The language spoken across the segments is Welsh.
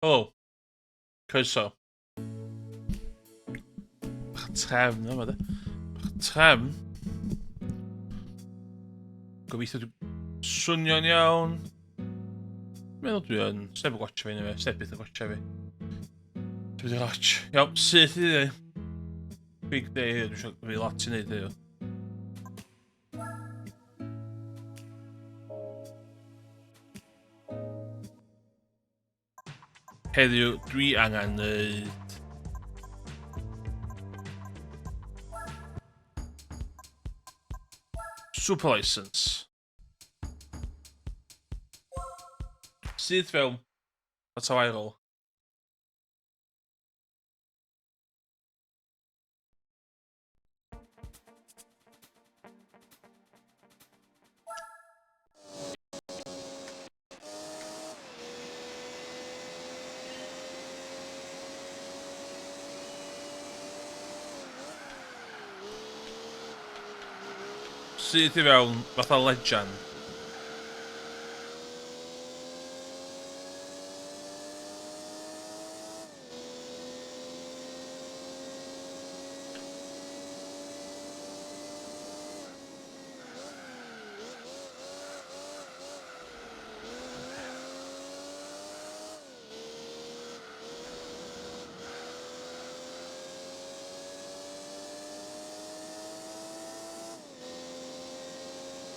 Helo. Croeso. Bach trefn yma, de. Bach trefn. Gobeithio dwi'n swnio'n iawn. Meddwl dwi yn. Sneb yn gwatcha fi, neu fe. Sneb byth yn gwatcha fi. Dwi'n mynd i Iawn, syth i ddweud. Big day heddiw, dwi'n siarad fi lot i wneud heddiw. Heddiw, dwi angen neud... Super License. Sydd fewn. That's how I roll. Syth i fewn, fatha legend.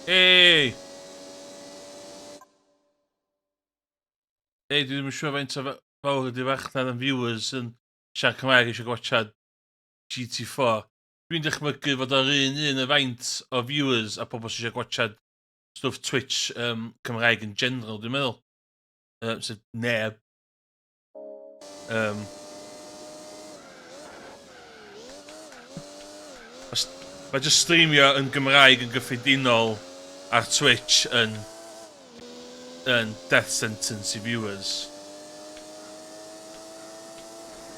Hey! Ei, dwi ddim yn siŵr faint o fawr ydy farchnad yn viewers yn siarad Cymraeg eisiau gwachad GT4. Dwi'n dychmygu fod o'r un un y faint o viewers a pobl sy'n eisiau gwachad stwff Twitch um, Cymraeg yn general, dwi'n meddwl. Um, sef neb. Um, mae just streamio yn Gymraeg yn gyffredinol ar Twitch yn yn death sentence i viewers.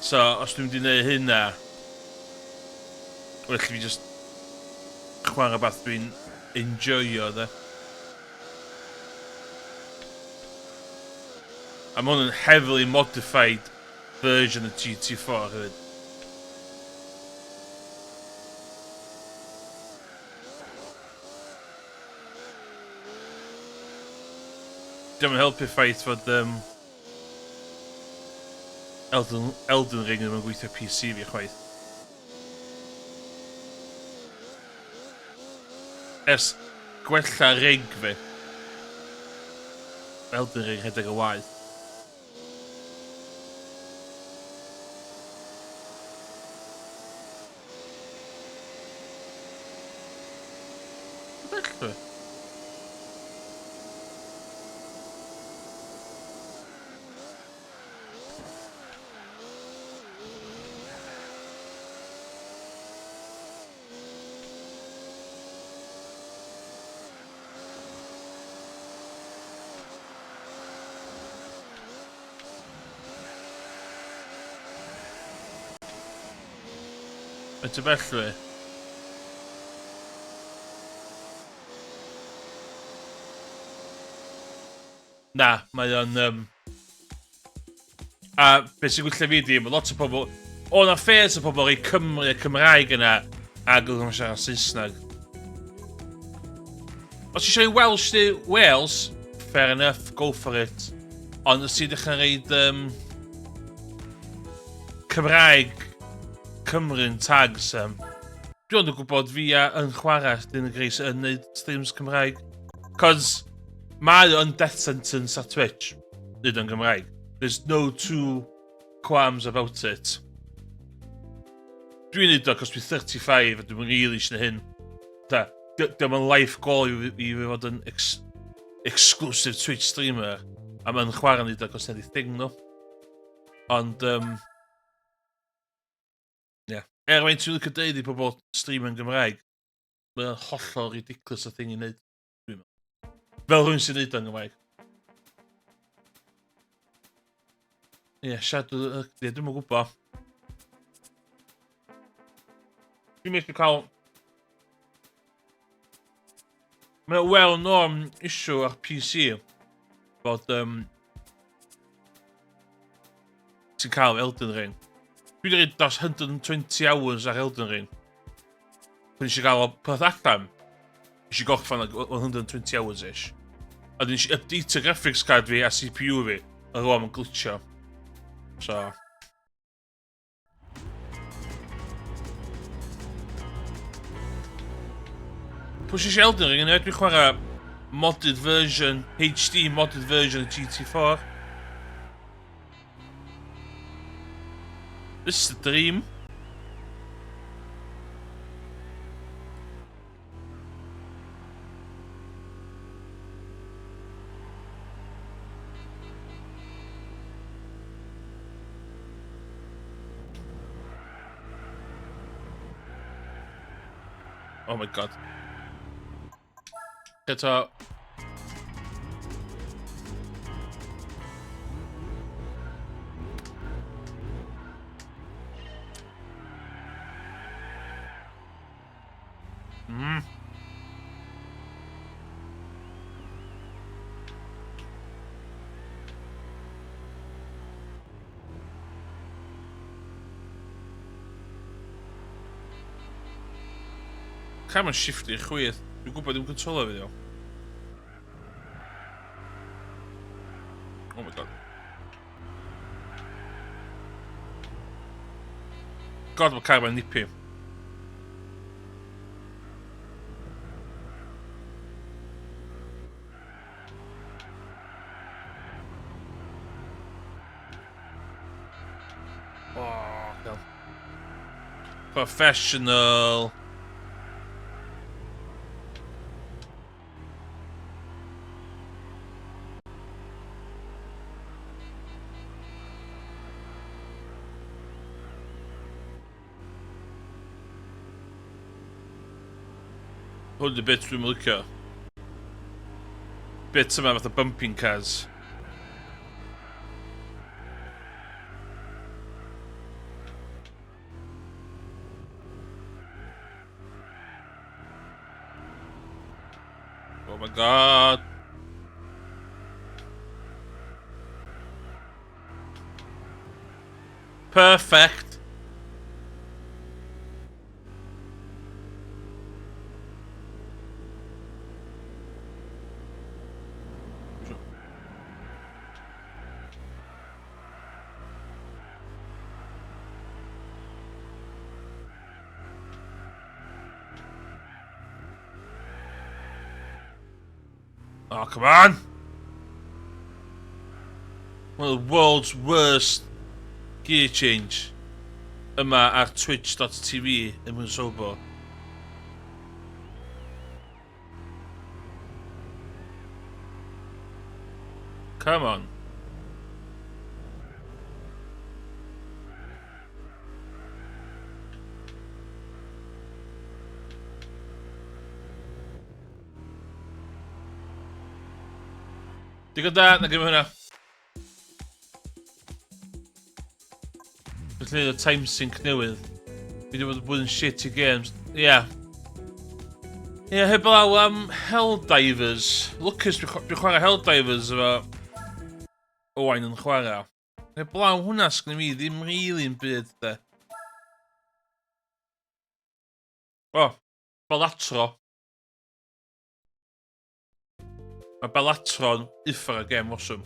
So, os dwi'n mynd i wneud hynna, well i fi just chwarae beth dwi'n enjoyo, de. A mae hwn yn heavily modified version of GT4 hefyd. Diolch yn helpu ffaith fod um, Elden, Elden Ring ddim yn gweithio PC fi chwaith. Ers gwella rig fi. Elden Ring rhedeg y waith. Felly. Faint o bell dwi? Na, mae o'n... Um... A beth sy'n gwylltio fi di, mae lot o pobl... O, na ffes o pobl rei Cymru a Cymraeg yna, ac oedd nhw'n siarad Saesneg. Os ti eisiau Welsh di Wales, fair enough, go for it. Ond os ti'n dechrau reid um, Cymraeg Cymru'n tags, um, dwi ond yn gwybod fi a yn chwarae dyn y Grace yn neud streams Cymraeg. Cos mae o'n death sentence ar Twitch, nid yn Gymraeg. There's no two qualms about it. Dwi'n neud o cos dwi'n 35 a dwi'n really eisiau hyn. Da, diolch yn life goal i, i fi fod yn ex exclusive Twitch streamer. A mae'n chwarae neud o cos na di thing nhw. Ond, um, yeah. Er faint ti'n licio deud i pobl stream yn Gymraeg, mae'n hollol ridiculous o thing i wneud. Dwi'n meddwl. Fel rhywun sy'n neud o'n Gymraeg. Ie, yeah, Shadow the Ugly, dwi'n gwybod. Dwi'n methu cael... Mae'n well known issue ar PC bod um, ti'n cael Elden Ring. Dwi wedi rhaid dros 120 hours ar Elden Ring. Pan eisiau gael o peth allan, eisiau gorffan like 120 hours-ish. A dyn eisiau update graphics card fi a CPU fi, a rwan mae'n glitcho. So... Pwy sy'n Elden Ring yn dwi'n chwarae modded version, HD modded version of GT4. This is the dream. Oh my god. Eto. Cam yn shifty chwith. Dwi'n gwybod ddim controller fi, ddiol. Oh my god. God, mae car mae'n nippy. Oh, hell. Professional. Hwn di bit dwi'n licio. Bit yma fatha bumping cars. Oh my god. Perfect. Oh, come on! One of the world's worst gear change yma ar twitch.tv yn mwyn sobo. Come on. Digon da, na gymryd hwnna. Felly y time sync newydd. Fi wedi bod yn blwyddyn shit i games. Ie. Yeah. Ie, yeah, heblaw am Helldivers. Lwcus, dwi'n chwarae Helldivers efo Owain yn chwarae. Heblaw hwnna, sgynny fi ddim rili yn byd, de. O, oh, Balatro. Mae Balatro'n uffar o gem awesome.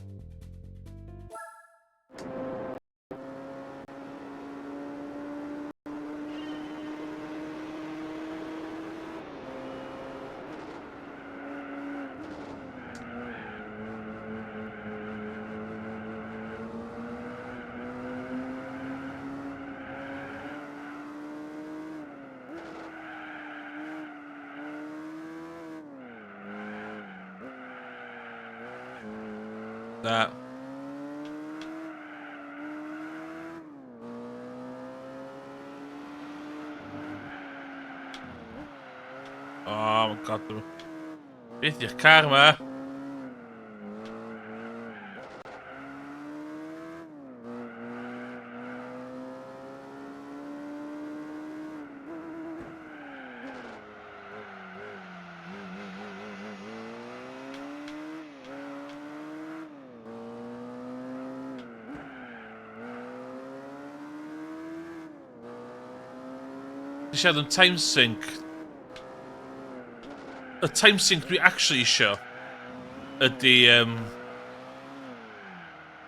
Na. Oh my god. Beth yw'ch car yma? Ti siarad am time sink. Y time sink dwi actually isio ydy um,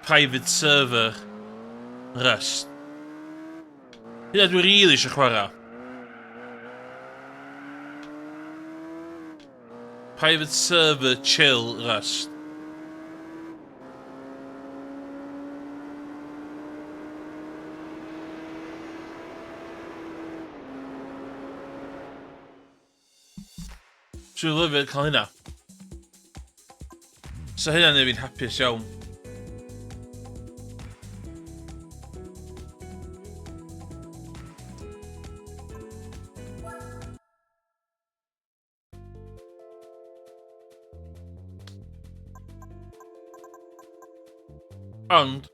private server Rust. Hynna dwi rili eisiau chwarae. Private server chill Rust. Dwi'n lyfio cael hynna. So hynna'n neud fi'n hapus iawn. Ond,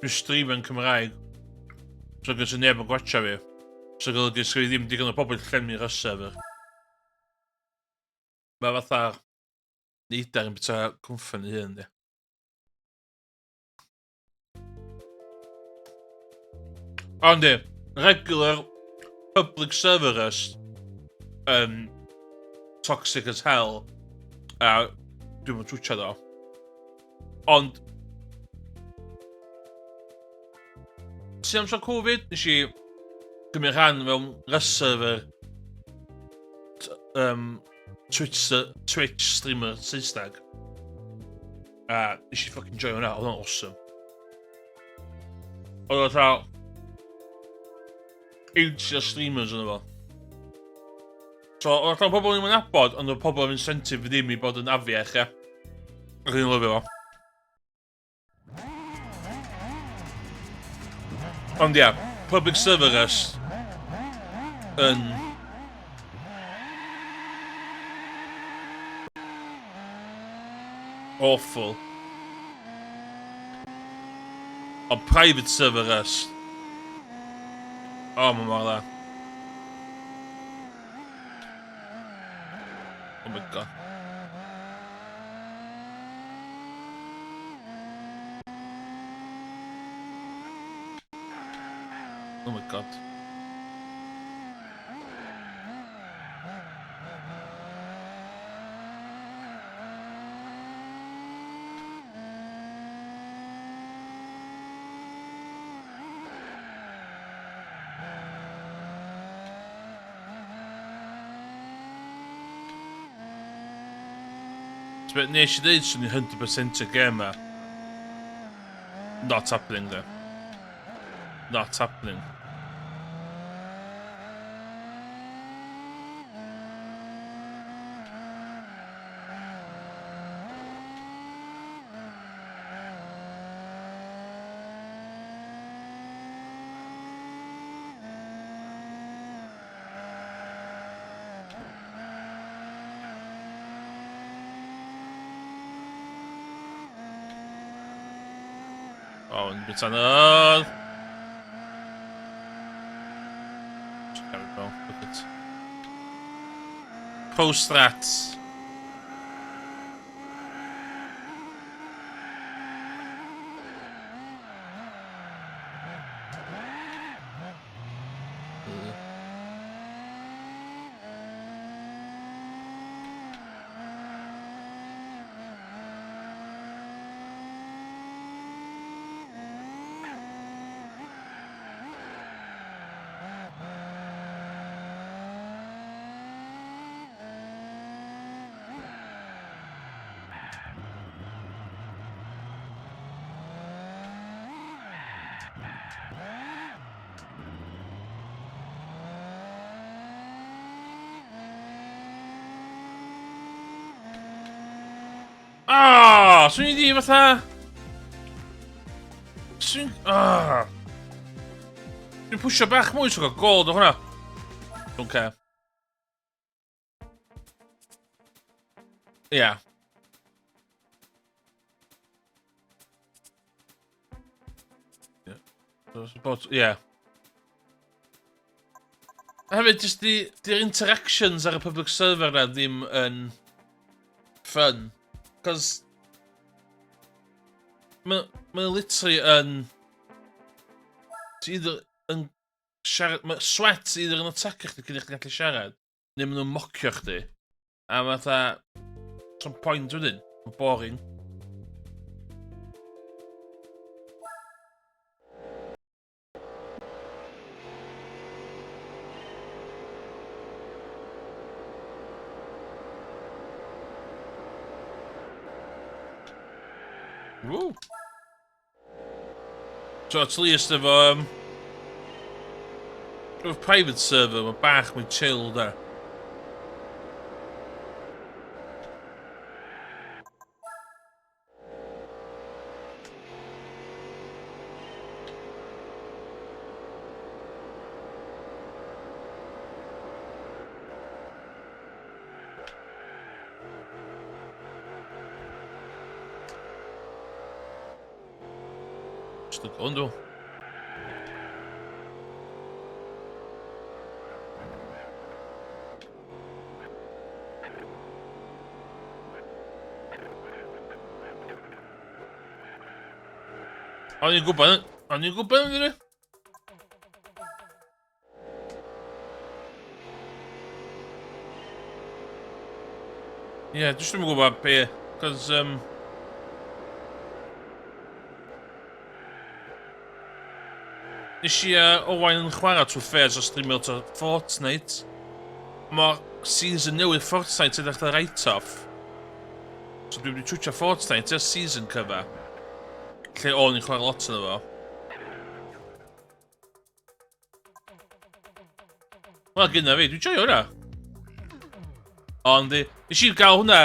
dwi'n streamio'n Cymraeg, so gyda neb yn gwatcha fi. So golygu sgynny ddim digon o pobl llenwi'r server. Mae fatha neidar yn bita cwmffyn ei hun, di. Ond di, regular public server rust yn toxic as hell a dwi'm yn twtio do. Ond sy'n amser Covid, nes i gymryd rhan mewn Rust server um, Twitch, Twitch streamer Saesneg. A nes i fucking joio hwnna, oedd hwnna'n awesome. Oedd o'n fatha 80 o streamers yn efo. So, oedd fatha pobl ni'n nabod, ond oedd pobl yn incentive ddim i bod yn afiach, ia. Ac o'n i'n lyfio fo. Ond ia, public server rest yn awful. Ond private server rest, oh, mae mor dda. Oh my god. Oh my god. Ti'n nes i ddeud swn i 100% y gêm ma. Not happening there. Not happening. O, yn bit anodd. There we go, look it. Pro strats. Ah, swn i di fatha... Swn... Ah. Dwi'n pwysio bach mwy, so gael gold o hwnna. Don't care. Yeah. But, yeah. A hefyd, jyst di, di'r interactions ar y public server na ddim yn fun. Cos mae ma literally yn... Ti either yn siarad, mae sweat either yn attackio chdi cyn i chdi gallu siarad, neu maen nhw'n mocio chdi. A fatha, some point wedyn, mae'n boring. Woo! So at least efo... Um, efo private server, mae bach mwy chill da. Just yn dw. O'n i'n gwybod, o'n i'n gwybod yn dwi? Ie, yeah, jyst ddim yn gwybod be, cos, um, Nes i a Owain yn chwarae trwy ffêrs o streamio to Fortnite. Mae season newydd Fortnite yn dechrau write-off. So dwi wedi twtio Fortnite ers season cyfa. Lle o'n i'n chwarae lot yna fo. Wel, gynna fi, dwi'n joio hwnna. Ond, nes i gael hwnna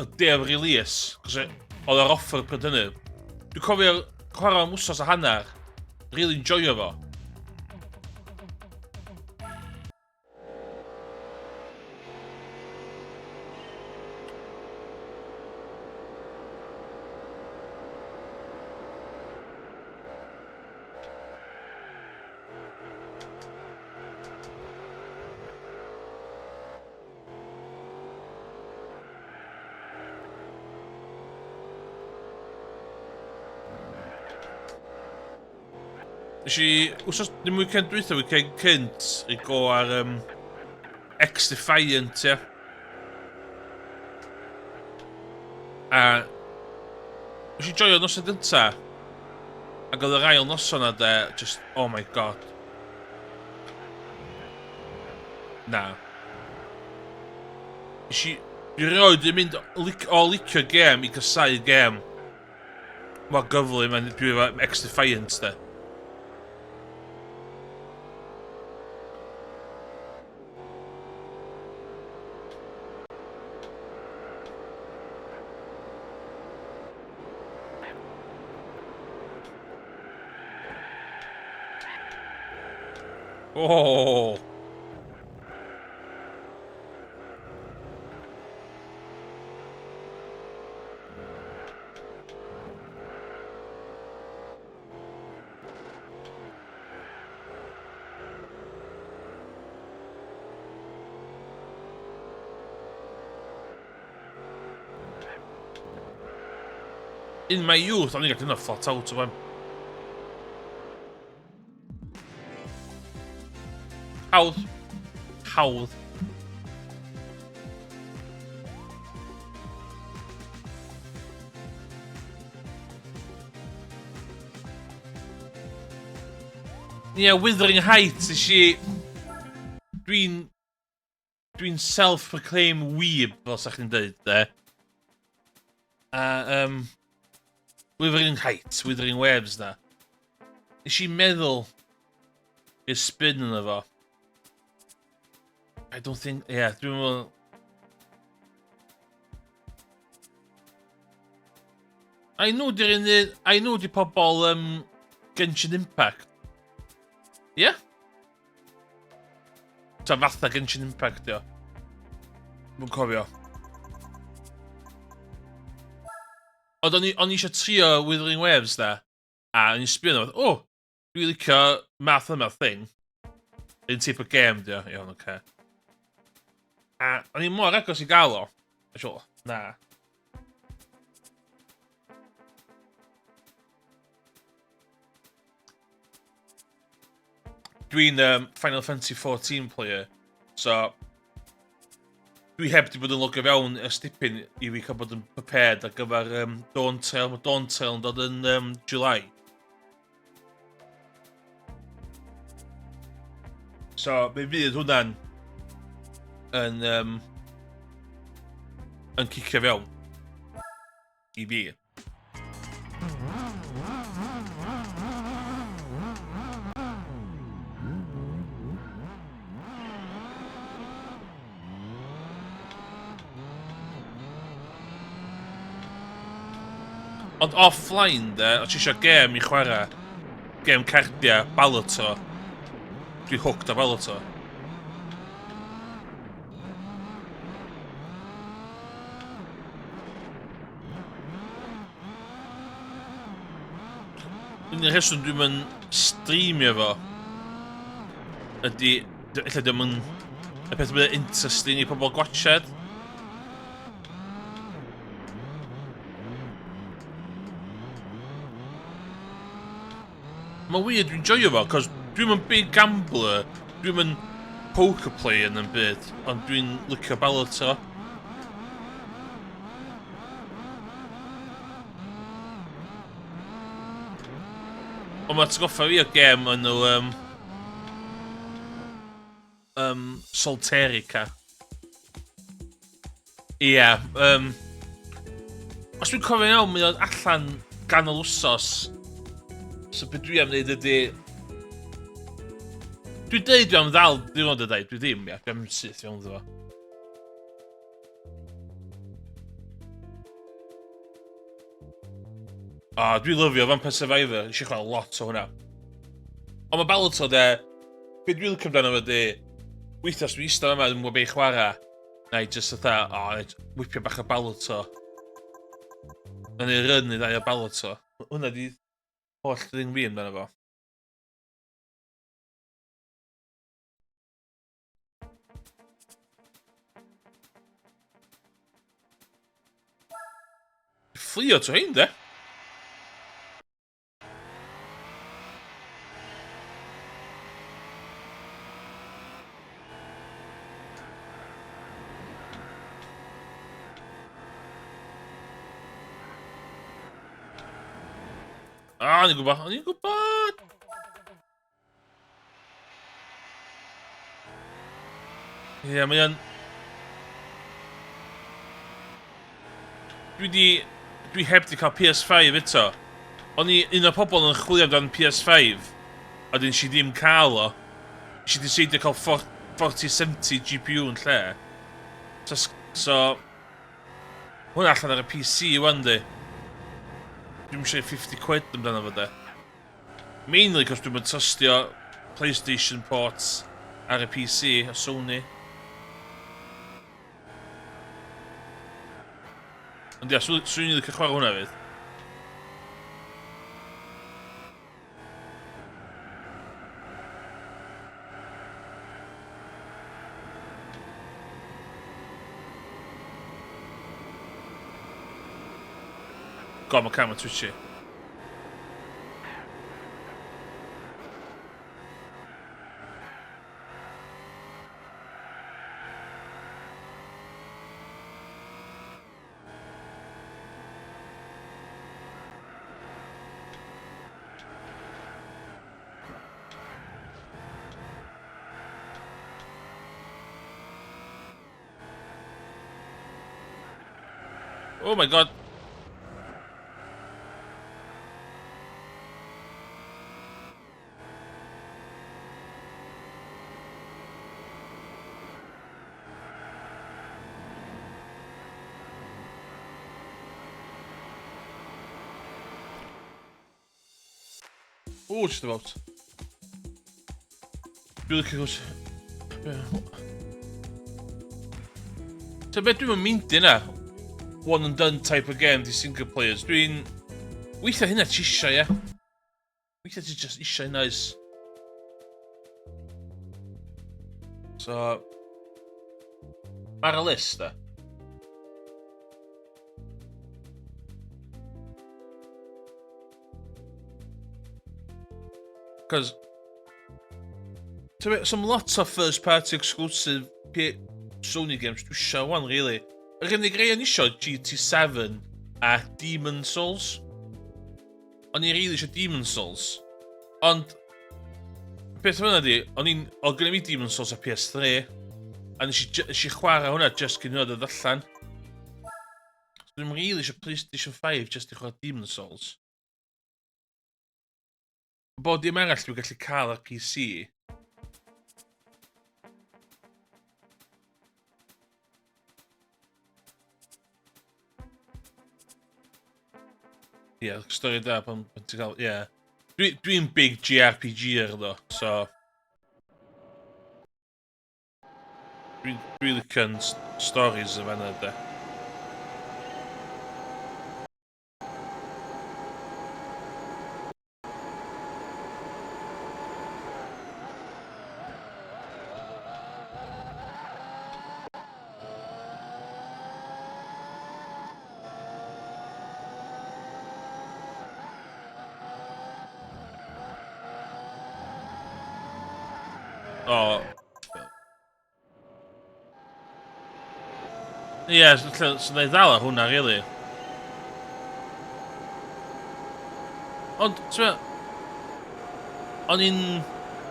y day of release, cos oedd yr offer pryd hynny. Dwi'n cofio chwarae am wsos a hanner, really enjoyo fo. Nes i, wsos, ddim weekend dwytha, weekend cynt, i go ar um, X-Defiant, ie. A nes i joio noson gynta. Ac oedd yr ail noson na de, just, oh my god. Na. Nes i, dwi rioed yn mynd o licio gêm i gysau gêm. Mor gyflym, a dwi efo X-Defiant de. Oh! In my youth, o'n i'n gallu hynna flat out o fan. Hawdd. Hawdd. Ie, yeah, Withering Heights, nes i... Dwi'n... Dwi'n self-proclaimed weeb, fel sa chdi'n dweud, de. A, um, Withering Heights, Withering Waves, na. Nes i meddwl i'r spin yna fo. I don't think, yeah, dwi'n meddwl... I nhw di'r un... I nhw di pobl um, Genshin Impact. Ie? Yeah? Ta fatha Genshin Impact, dio. Mwyn cofio. Ond o'n i, o'n i eisiau trio Withering Waves, da. A o'n i'n sbio arno fo, o, dwi'n licio math yma thing. Un type o game, dio. Iawn, oce. Okay. A o'n i mor agos i gael o. A sio, na. Dwi'n um, Final Fantasy 14 player, so dwi heb di bod yn logio fewn ers dipyn i fi cael bod yn prepared ar gyfer um, Dawn Trail. Mae Dawn Trail yn dod yn um, July. So, mi fydd hwnna'n yn, um, yn cicio fewn i fi. Ond offline de, os ti eisiau gêm i chwarae, gêm cardiau, Baloto, dwi hooked ar Baloto. Un o'r rheswm dwi'n mynd streamio fo ydy, ella dwi'n mynd y peth mwy interesting i pobl gwatchad. Mae'n weird, dwi'n joio fo, cos dwi'n yn big gambler, dwi'n yn poker player yn byd, ond dwi'n licio Baloto. Ond mae'n atgoffa fi o gem yn nhw um, um, Solterica. Ie, yeah, um, os dwi'n cofio'n iawn, mae o'n allan ganol wsos. So beth dwi am wneud ydy... Dwi'n deud dwi am ddal diwrnod y dau, dwi ddim, ia, dwi am syth iawn ddo fo. O, oh, dwi'n lyfio Vampire Survivor, eisiau chwarae lot o hwnna. Ond mae Baloto de, be dwi'n licio amdano fo ydy, weithiau os dwi'n eistedd yma, dwi'n gwybod beth i chwarae, na i just fatha, o, oh, whipio bach o Baloto. Na ni run i ddau o Baloto. Hwna di holl thing fi amdano fo. Fflio to hyn, de? Ah, o'n i'n gwybod, o'n i'n gwybod! Ie, yeah, mae o'n... Dwi di... Dwi heb di cael PS5 eto. O'n i un o'r pobl yn chwilio amdan PS5, a dyn si ddim cael o. Nes i ddiseidio cael 4070 GPU yn lle. So, so hwnna allan ar y PC wan di. Dwi'n eisiau 50 quid amdano fo de. Mainly cos dwi'm yn trystio PlayStation ports ar y PC a Sony. Ond ia, swn i'n licio chwarae hwnna fydd. God, mae camera twitchy. Oh my god. Oh, just about. Dwi'n licio gwrs... So beth dwi'n mynd yna? One and done type of game di single players. Dwi'n... Weithiau hynna ti eisiau, ie. Weithiau ti just eisiau hynna is. So... Ar y list, da. Cos... Some lot o first party exclusive P Sony games dwi eisiau wan, really. Yr unig rei o'n isio GT7 a Demon Souls. O'n i really eisiau Demon Souls. Ond, beth hwnna di, o'n i'n, oedd gen i fi Demon Souls ar PS3, a nes i, nes i chwarae hwnna just cyn hwnna dod allan. So dwi'n really eisiau PlayStation 5 just i chwarae Demon Souls. Bod dim arall dwi'n gallu cael ar PC. Ie, yeah, stori da pan, pan ti'n cael, ie. Yeah. Dwi'n dwi, big JRPG-er ddo, so... Dwi'n dwi licio'n stories y fanna, de. O. Ie, yeah, so, so na i ddal ar hwnna, really. Ond, ti'n o'n i'n...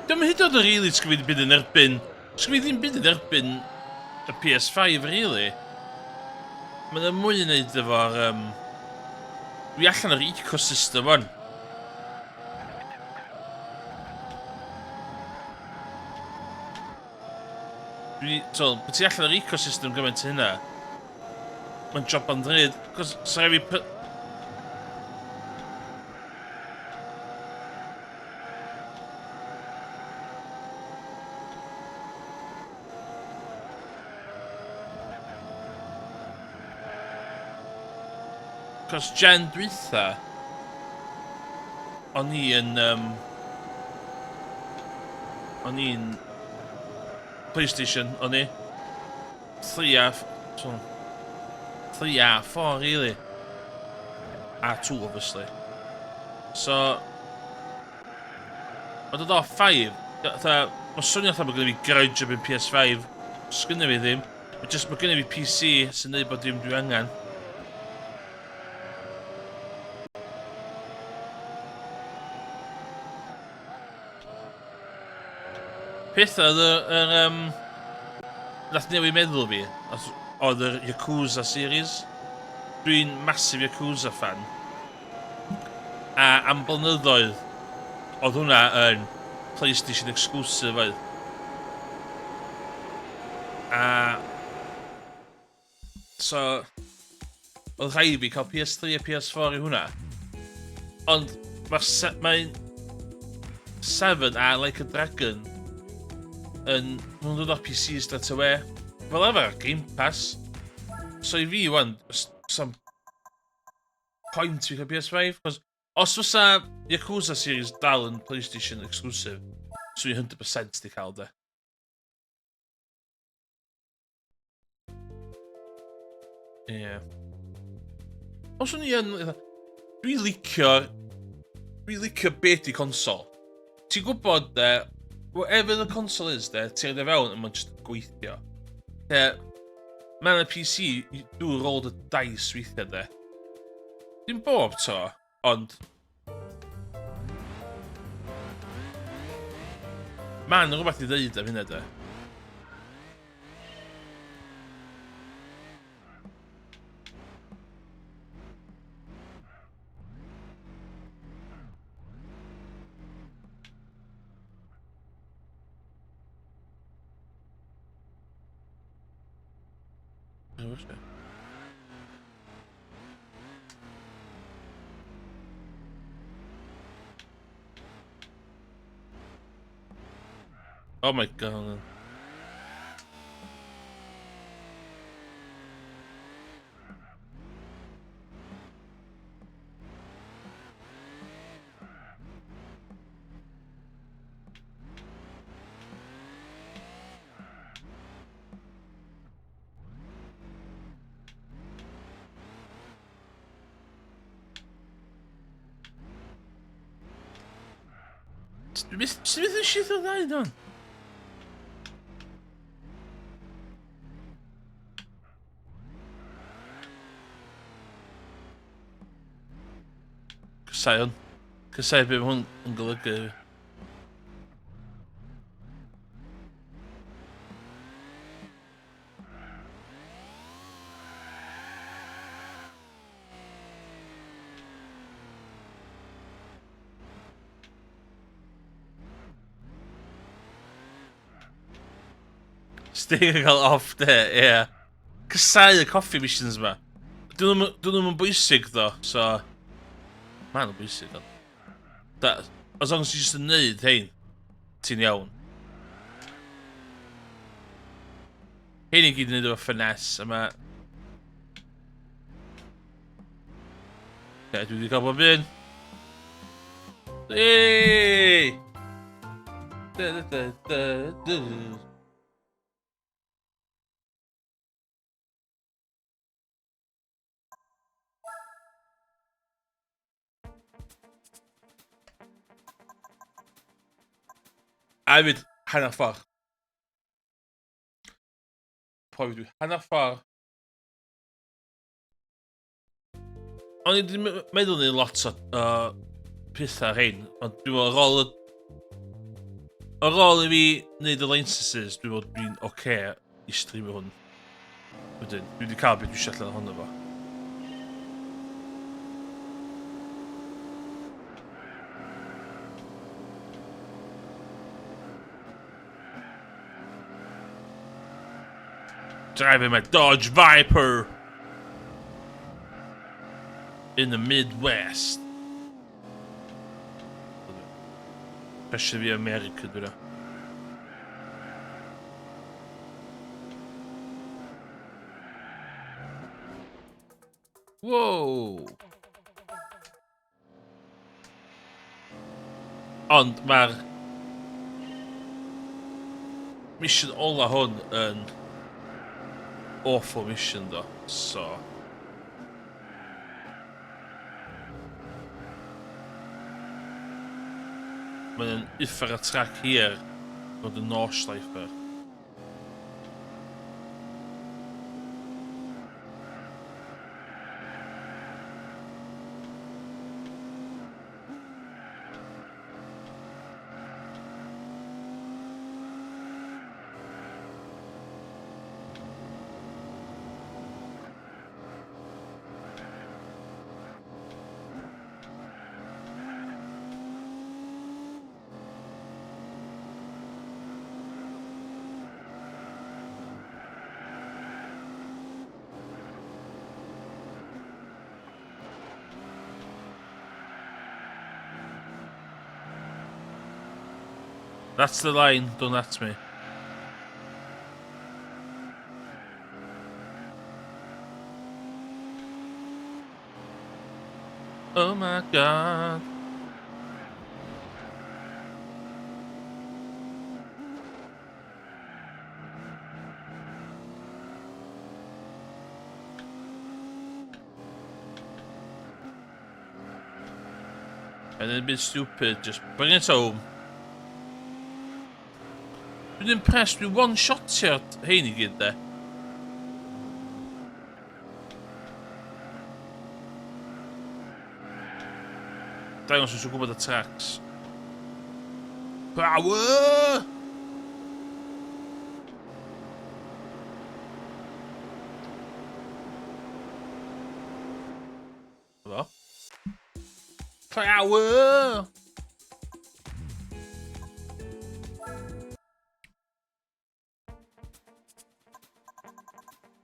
Dwi'n hyd yn oed yn rili, sgyn fi ddim byd yn erbyn... Sgyn fi ddim byd yn erbyn y PS5, really. Mae'n yna mwy i wneud efo'r... Um, dwi allan o'r ecosystem, wan. Dwi, so, bod ti allan o'r ecosystem gymaint hynna, mae'n job yn ddrud. Cos, sa rai fi... Cos gen dwytha, o'n i yn... Um, o'n i'n... PlayStation, o'n i. 3 a... So, 3 a 4, really. A 2, obviously. So... Mae'n dod off 5. Fatha, mae'n swnio fatha bod gen i fi grudge erbyn PS5. Sgynna fi ddim. Mae just, mae gen i fi PC sy'n neud bod dim dwi angen. Peth oedd yr, yr um, nath newid meddwl fi, oedd yr Yakuza series. Dwi'n massive Yakuza fan. A am blynyddoedd, oedd hwnna yn PlayStation exclusive oedd. A... So... Oedd rhaid i fi cael PS3 a PS4 i hwnna. Ond mae'r se mae 7 a Like a Dragon yn... Nhw'n dod o'r PC straight away. Fel arfer ar Game Pass. So i fi, wan, sam point fi cael PS5, cos os fysa Yakuza series dal yn PlayStation exclusive, swn i 100% di cael de. Ie. Yeah. Os o'n i yn... Dwi'n licio'r... Dwi'n licio beth di consol. Ti'n gwybod de, whatever the console is de, ti'n rhaid e fewn a mae'n just gweithio. De, mae'n y PC, you do roll the dice weithiau de. Dim bob to, ond... Mae'n rhywbeth i ddeud am hynna de. Oh my god. Sut beth yw'n shit o ddau, don? Casau hwn. Casau beth mae hwn yn golygu. Sting yn cael off de, ie. Yeah. Casau y coffee missions yma. Dyn nhw'n bwysig ddo, so... Maen nhw'n bwysig, ond... Da, as long as ti jyst yn neud hein, ti'n iawn. Hein i gyd yn neud efo finesse, a mae... Ie, dwi wedi cael bob un. Eee! Da, da, da, da, da. A hefyd, hanner ffordd. Pwy dwi? Hanner ffordd. O'n i wedi meddwl ni lot o pethau rhain, ond dwi'n meddwl ar ôl y... Ar ôl i fi wneud y licenses, dwi'n meddwl dwi'n oce okay i streamio hwn. Wedyn, dwi wedi cael beth dwi eisiau allan ohono fo. Driving my Dodge Viper in the Midwest. Especially fi America, dwi'n Wow! Ond mae'r mission ola hwn yn awful mission ddo, so... Mae'n uffar y trac hir, fod yn Nordschleifer. That's the line, don't at me. Oh my god. And then a bit stupid, just bring it home. Dwi'n impressed, dwi'n one-shotio hein i gyd de. Dangos os yw'n gwybod y tracks. Power! Fo. Power!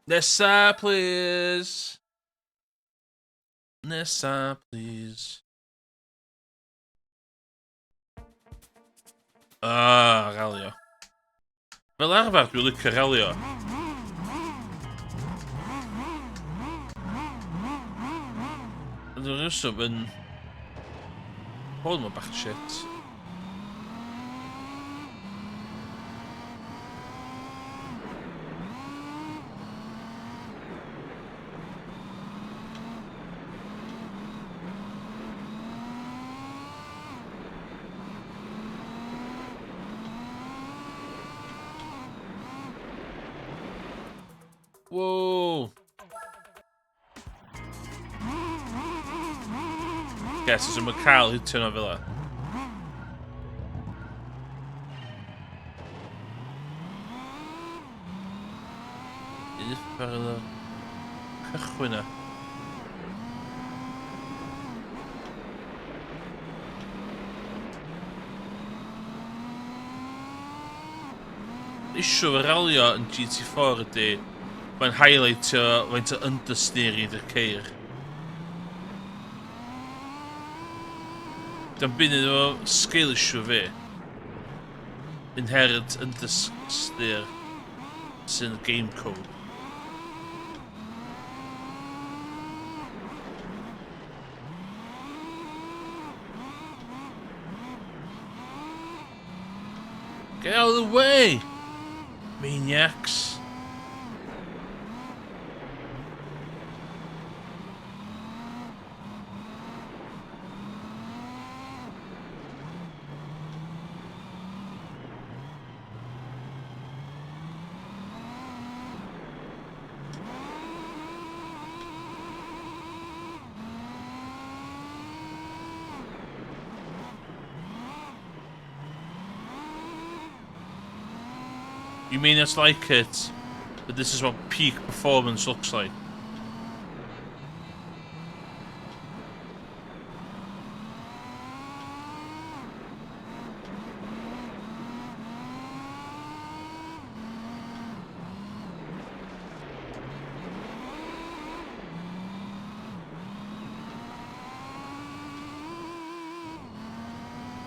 Nesa, please. Nesa, please. Ah, ralio. Fel arfer, dwi'n licio ralio. Yn yr rheswm yn... Hwn mae'n bach shit. Whoa! Guess, os yw'n cael hitio nhw fel 'a. Uffar oedd y cychwyn 'na. Issue efo ralio yn GT4 ydy, mae'n highlightio faint o understeer i ydy'r ceir. Dio'm byd i neud efo skill issue fi. Inherent understeer sy'n game code. Get out of the way! Maniacs! You may not like it, but this is what peak performance looks like.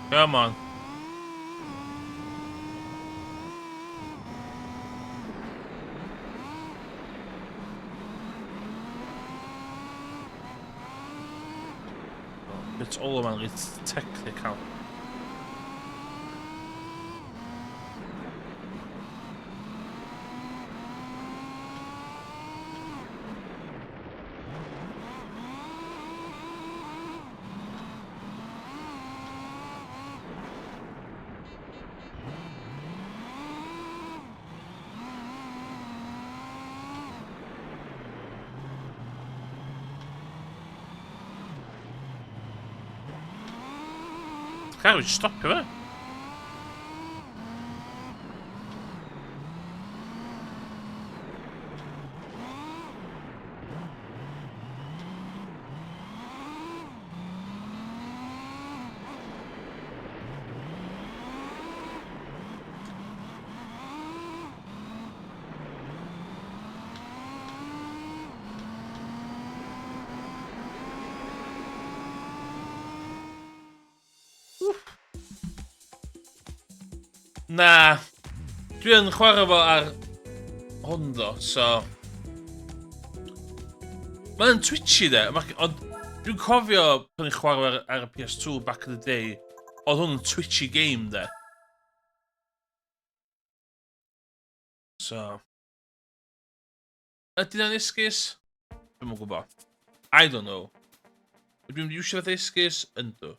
Come on. Bit all yma'n reit technical. Car wedi stopio fe. Na. Dwi yn chwarae fo ar hwn ddo, so... Mae'n twitchy de, ond dwi'n cofio pan i'n chwarae ar, ar y PS2 back in the day, oedd hwn yn twitchy game de. So... Ydy hwnna'n esgus? Dwi'm yn gwybod. I don't know. Ydw i'n mynd i iwsio fatha esgus? Yndw.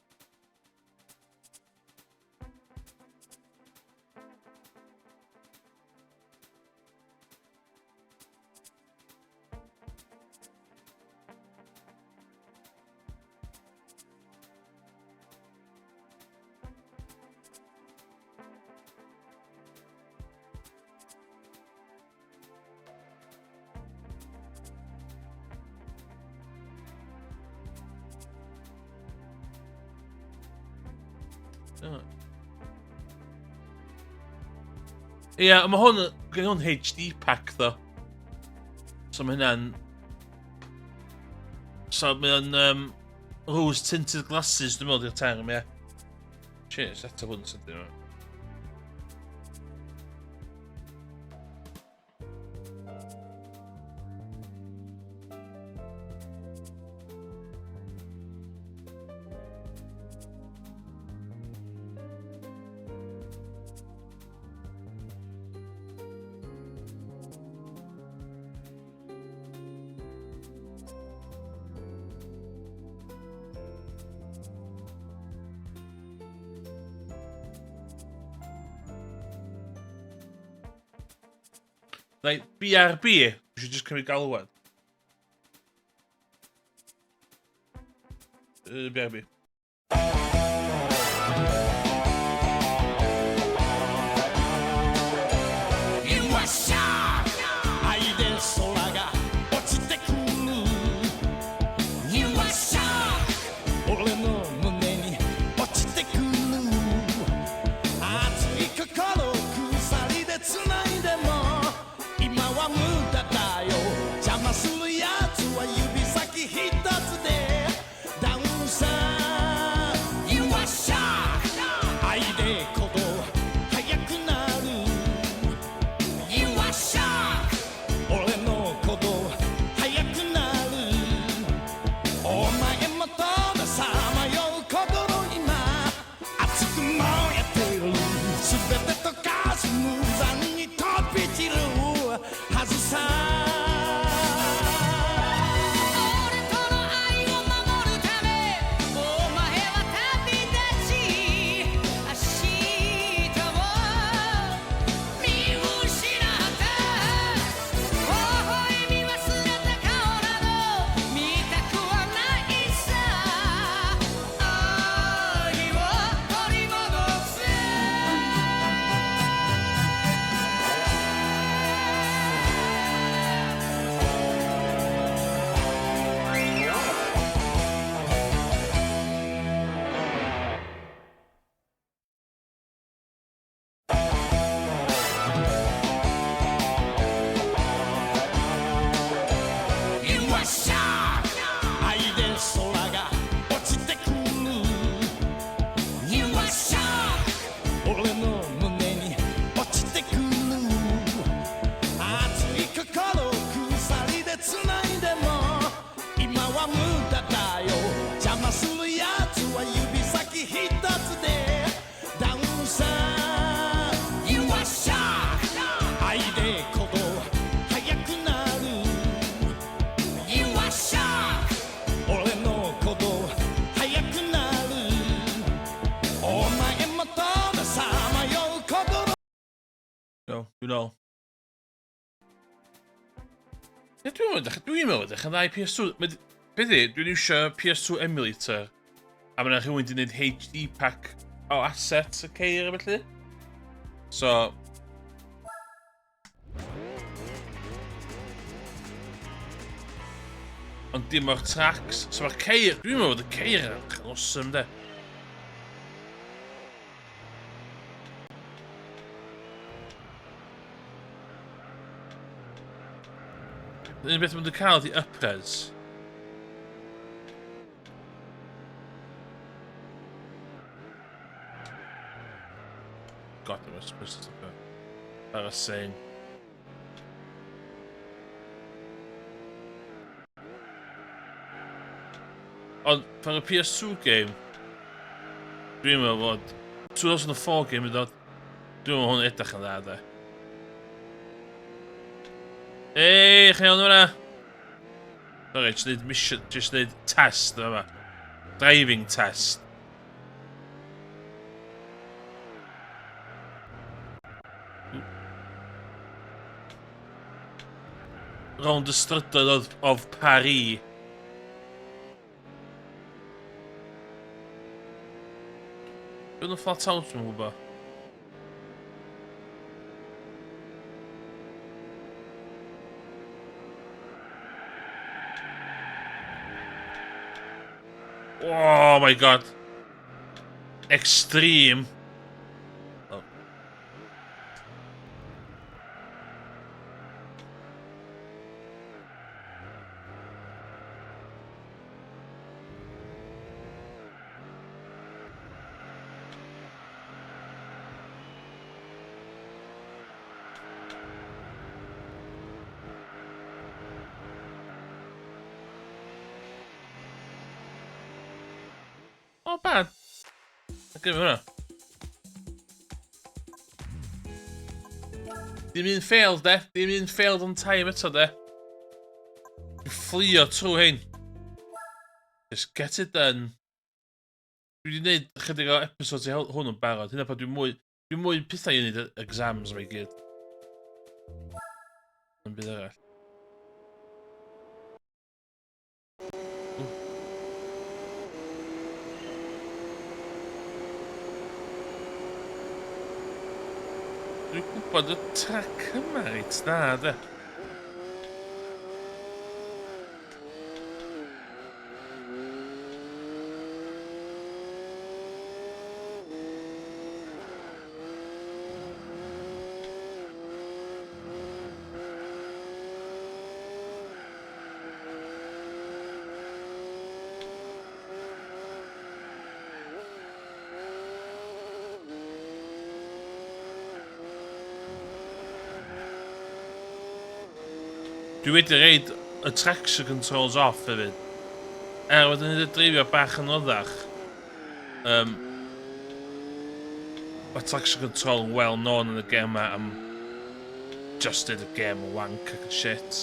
Ie, yeah, mae hwn, gen hwn HD pack ddo. So mae hynna'n... So mae o'n um, rose tinted glasses, dwi'n meddwl di'r term, ie. Yeah. Cheers, eto hwn sydyn. Like, BRB, you should just cymryd galwad. BRB. No, dwi'n ôl. Ie, dwi'n meddwl, dwi'n meddwl edrych yn dda i PS2. Be di, dwi'n iwsio PS2 emulator, a mae yna rhywun wedi gwneud HD pack o assets y ceir a felly. So... Ond dim o'r tracks. So mae'r ceir, dwi'n meddwl bod y ceir yn edrych yn awesome, de. Un beth mae'n cael ydi upres. God, I'm supposed to Ar y sein. Ond, for y PS2 game, dwi'n meddwl fod 2004 game yn dod, dwi'n meddwl hwn edrych yn dda, de. Ei, chi iawn yna? Sorry, just neud mission, just neud test yma. Driving test. Rownd y strydoedd of, of Paris. Bydd yn flat out, dwi'n gwybod. Oh my god. Extreme. Oh. Not bad. I'll give hwnna. Dim un failed, de. Dim un failed on time eto, de. Dwi'n fflio trwy hyn. Just get it done. Dwi wedi gwneud chydig o episodes i hwn yn barod. Hynna pa dwi'n mwy... Dwi'n mwy pethau i wneud exams mae gyd. Yn byd arall. Dwi'n gwybod y trac yma reit dda, de. Dwi wedi reid y traction controls off hefyd. Er wedi wneud y dreifio bach yn oddach. Mae traction control yn well known yn y gem yma am just did y gem wank ac yn shit.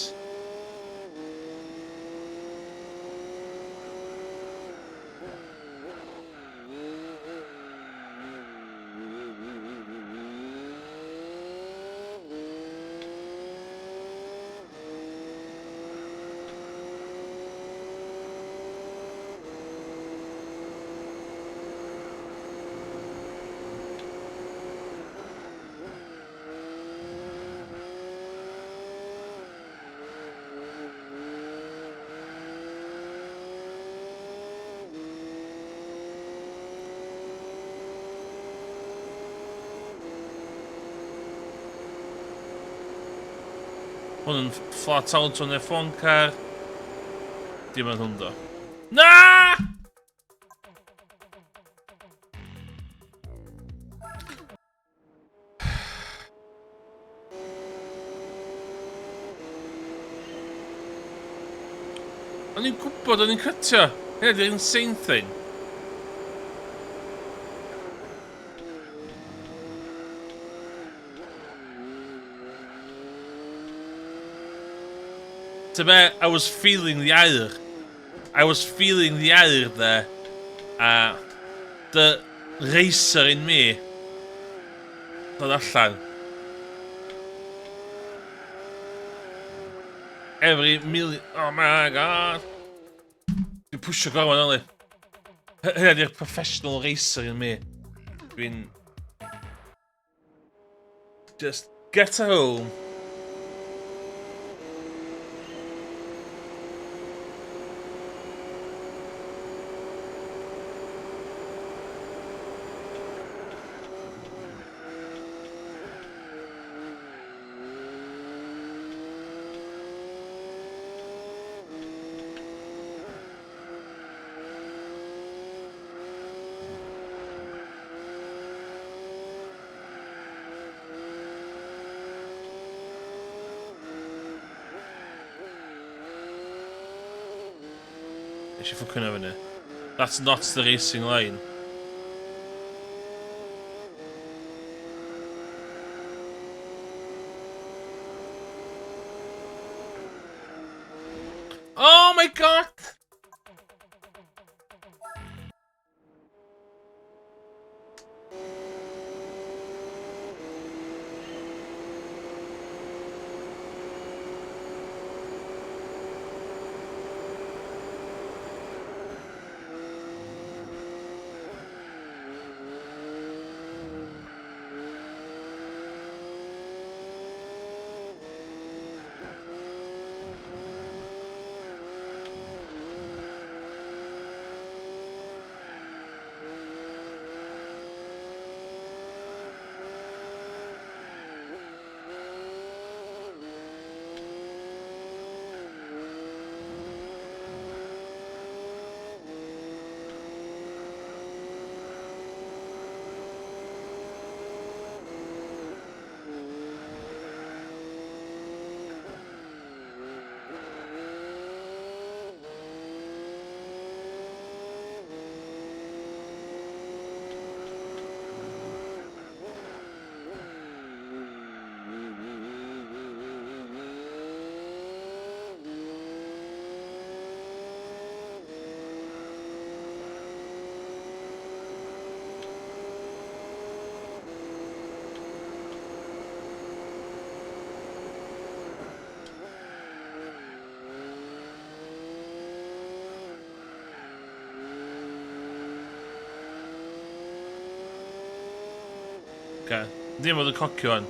Hwn yn flat out o'n F1 car. Dim yn hwn do. Na! O'n i'n gwybod o'n i'n cytio. Hynna di'r insane thing. To be, I was feeling the air. I was feeling the air there. The racer in me. Dod allan. Every million... Oh my god! Dwi'n pwysio gormod, only. Hynna di'r professional racer in me. Dwi'n... Just get home. Nes i ffwcio hwnna fyny. That's not the racing line. Oh my god! Okay. Ddim oedd y cocio yn.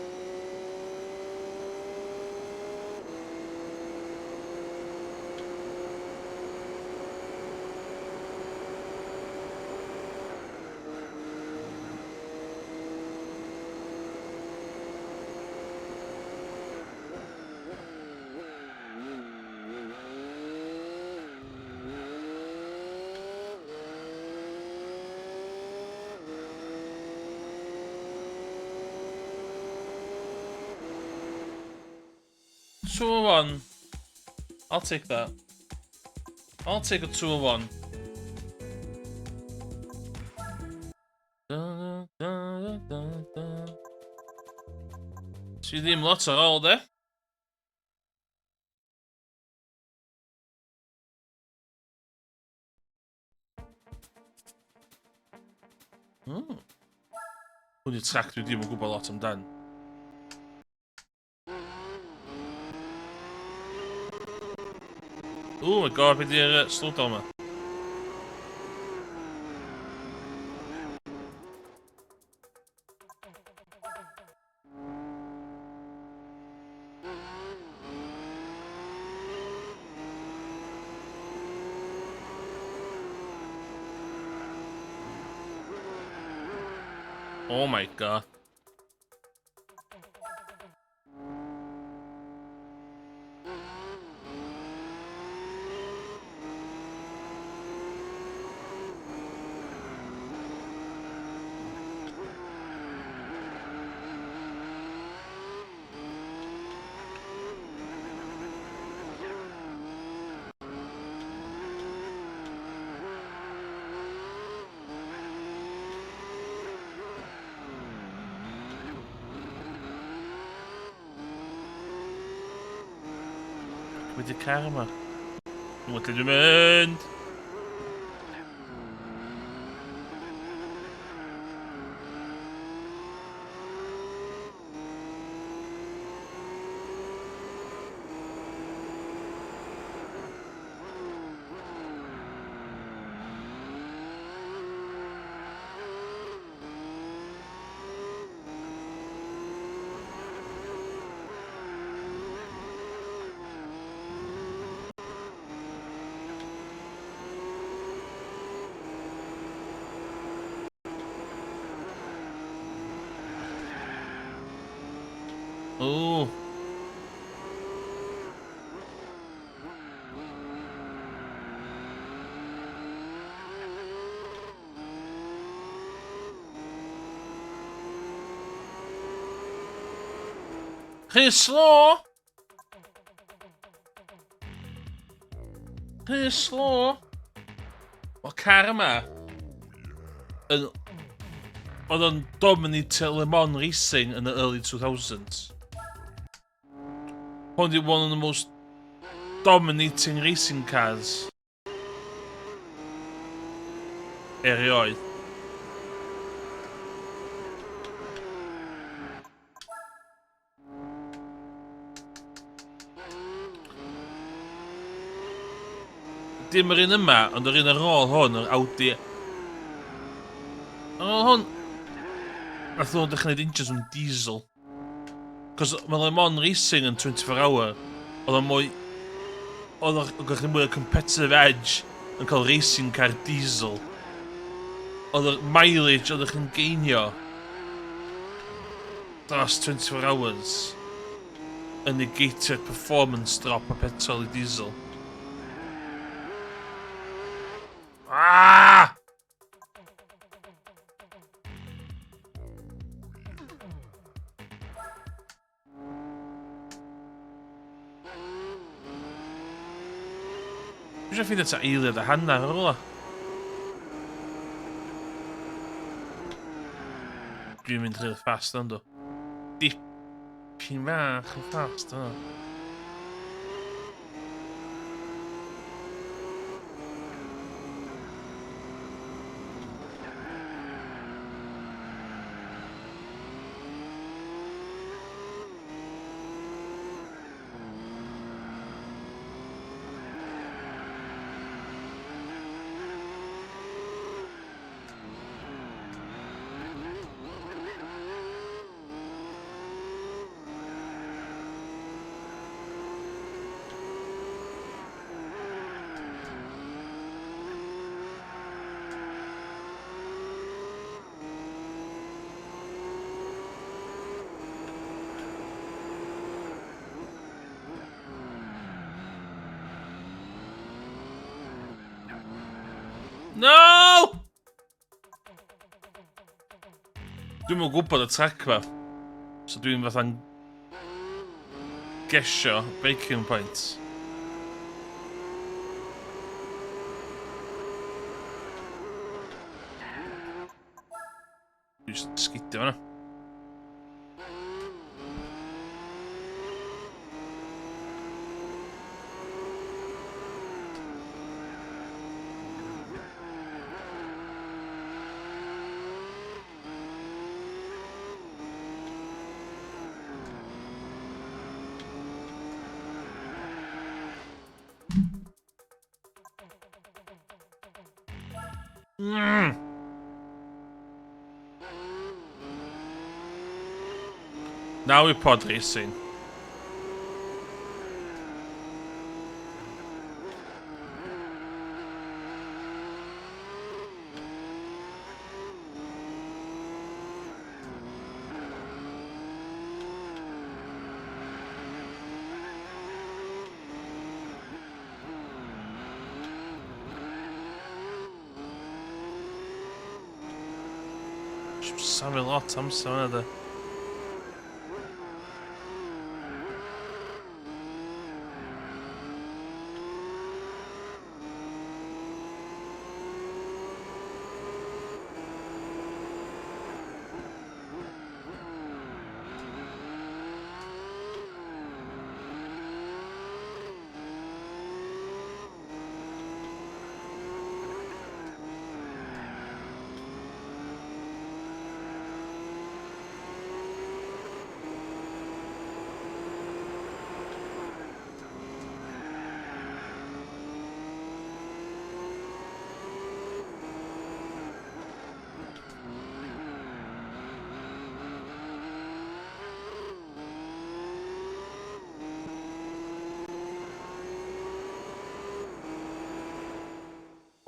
2-1. I'll take that. I'll take a 2-1. Da, da, da, da, da. Sy ddim lot ar ôl, de. Hwn yw'r track dwi ddim yn gwybod lot amdan. Oh my god, beth yw'r slowdown yma? Oh my god. Wedi car yma. Dwi'n gwybod lle dwi'n mynd! O! Rhy slo! Rhy slo! Mae car yma yn... Oedd o'n dominate Le Mans Racing yn y early 2000s. Hwn di one of the most dominating racing cars erioed. Dim yr un yma, ond yr un ar ôl hwn, yr Audi. Ar ôl hwn, nath nhw'n dechrau gwneud engines yn diesel. Cos mae Le Mans Racing yn 24 hour, oedd o'n mwy... Oedd o'n gallu mwy o competitive edge yn cael racing car diesel. Oedd y mileage oedd chi'n geinio dros 24 hours yn negatio'r performance drop o petrol i diesel. Ah! Dwi eisiau ffeindio ta eiliad a hanner ar rwla. Dwi'n mynd rhy fast ynddo. Dipyn bach yn fast yna. No! Dwi'm yn gwybod y track ma. So dwi'n fatha'n... Gesio braking point. Dwi'n just sgidio fanna. Now we're pod racing. Safio lot amser yna de.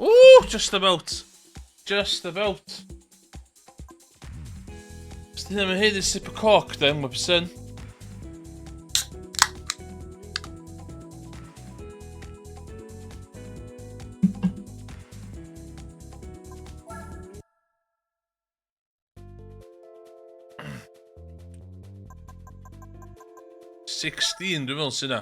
Ooh, just about. Just about. Os di ddim yn haeddu sip o coc, then, Webson. 16, dwi'n meddwl sy'n na.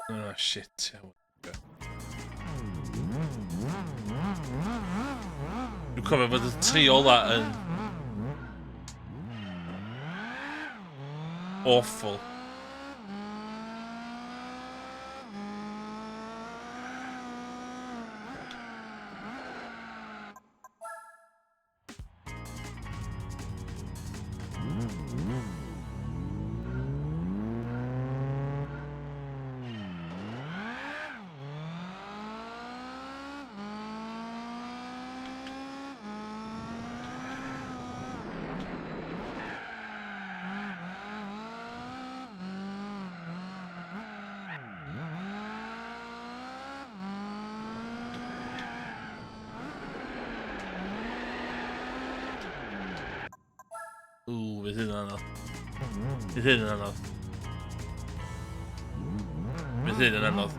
Oh, shit. Dwi'n cofio fod y tri ola yn awful. Ww, fydd hyn yn anodd. Fydd hyn yn anodd. Fydd hyn yn anodd.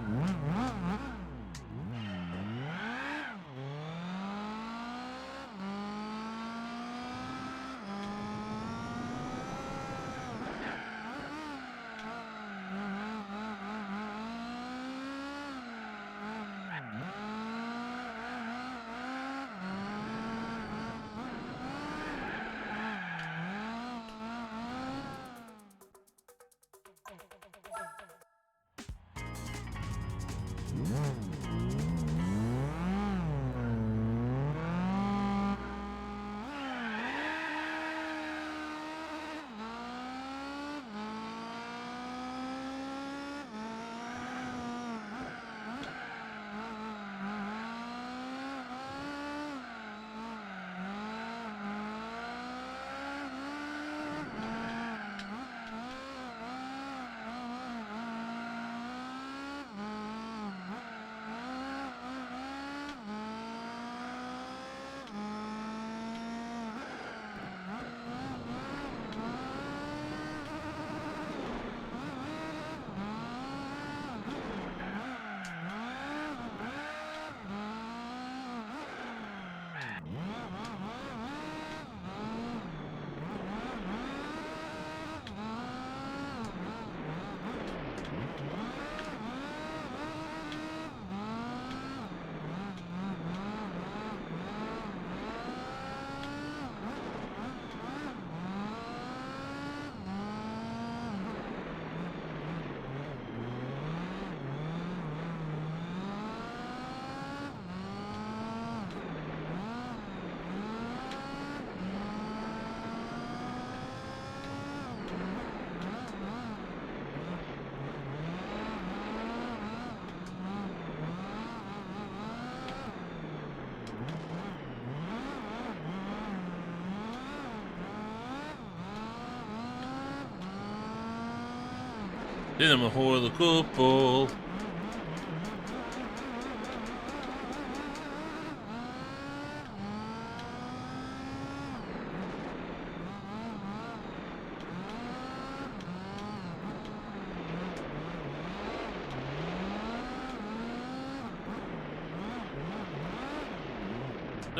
Dyn nhw'n hwyl o gwbl.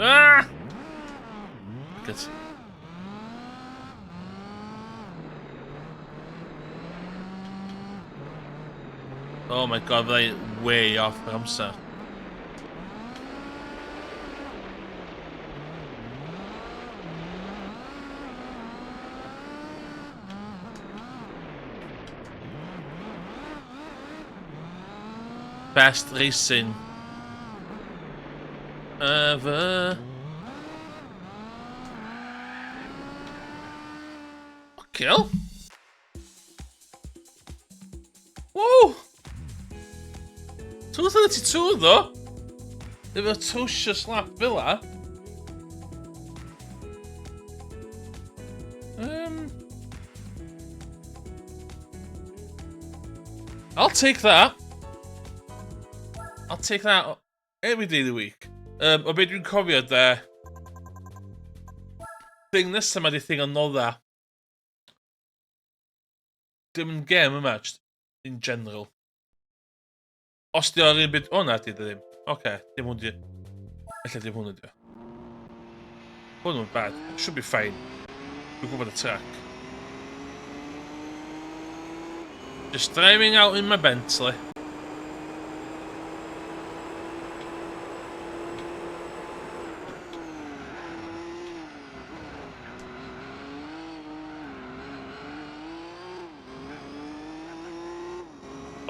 Ah! Good. Oh my God, fydda i way off yr amser. Best racing ever. Kill. Whoa! 232 ddo! Efo atrocious lap fel la. I'll take that. I'll take that every day of the week. O be dwi'n cofio de, thing nesaf ma di thing anodda. Dim yn gem yma, just in general. Os di o'r un byd... O na, di ddim. Oce, okay, dim hwn di... Ella dim hwn ydi o. Hwn yn bad. Should be fine. Dwi'n gwybod y track. Just driving out in my Bentley.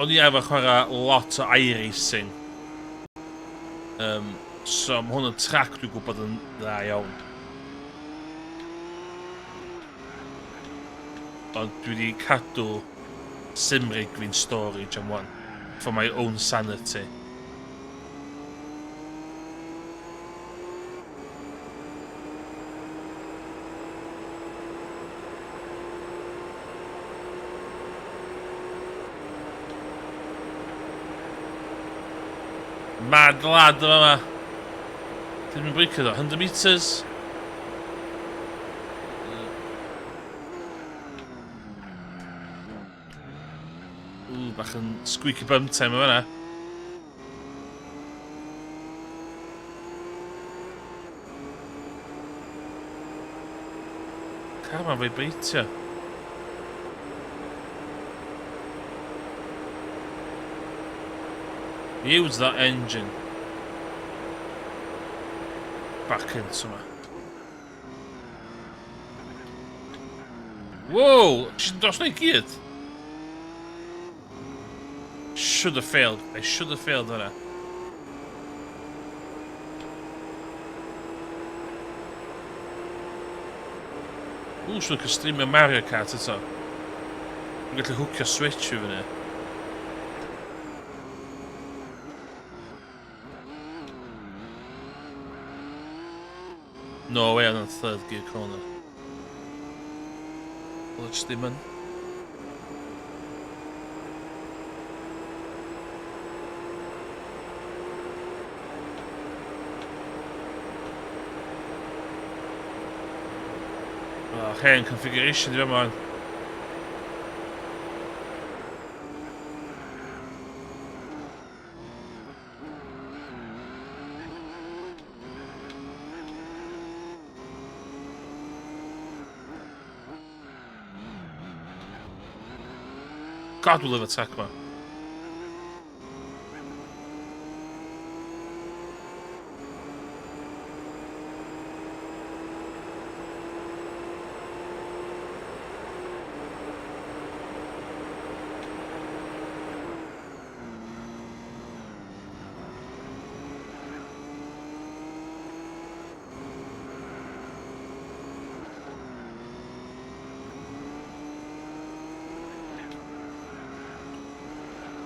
O'n i arfer chwarae lot o iRacing. So mae hwn yn track dwi'n gwybod yn dda iawn. Ond dwi wedi cadw sim rig fi'n storage am wan. For my own sanity. Mad lad yma yma. Dwi'n mynd breicio ddo, 100 metres. Ww, bach yn squeaky bum time yma yna. Car ma'n vibratio. Use that engine. Back into yma. Whoa! She's dros na i gyd! Should have failed. I should have failed hwnna. Ww, swn i'n streamio Mario Kart eto. Dwi'n gallu hwcio Switch i fyny. No way, o'n third gear corner. Wel, just ddim yn. Oh, hen configuration di fe man. God, dwi'n lyfio track ma.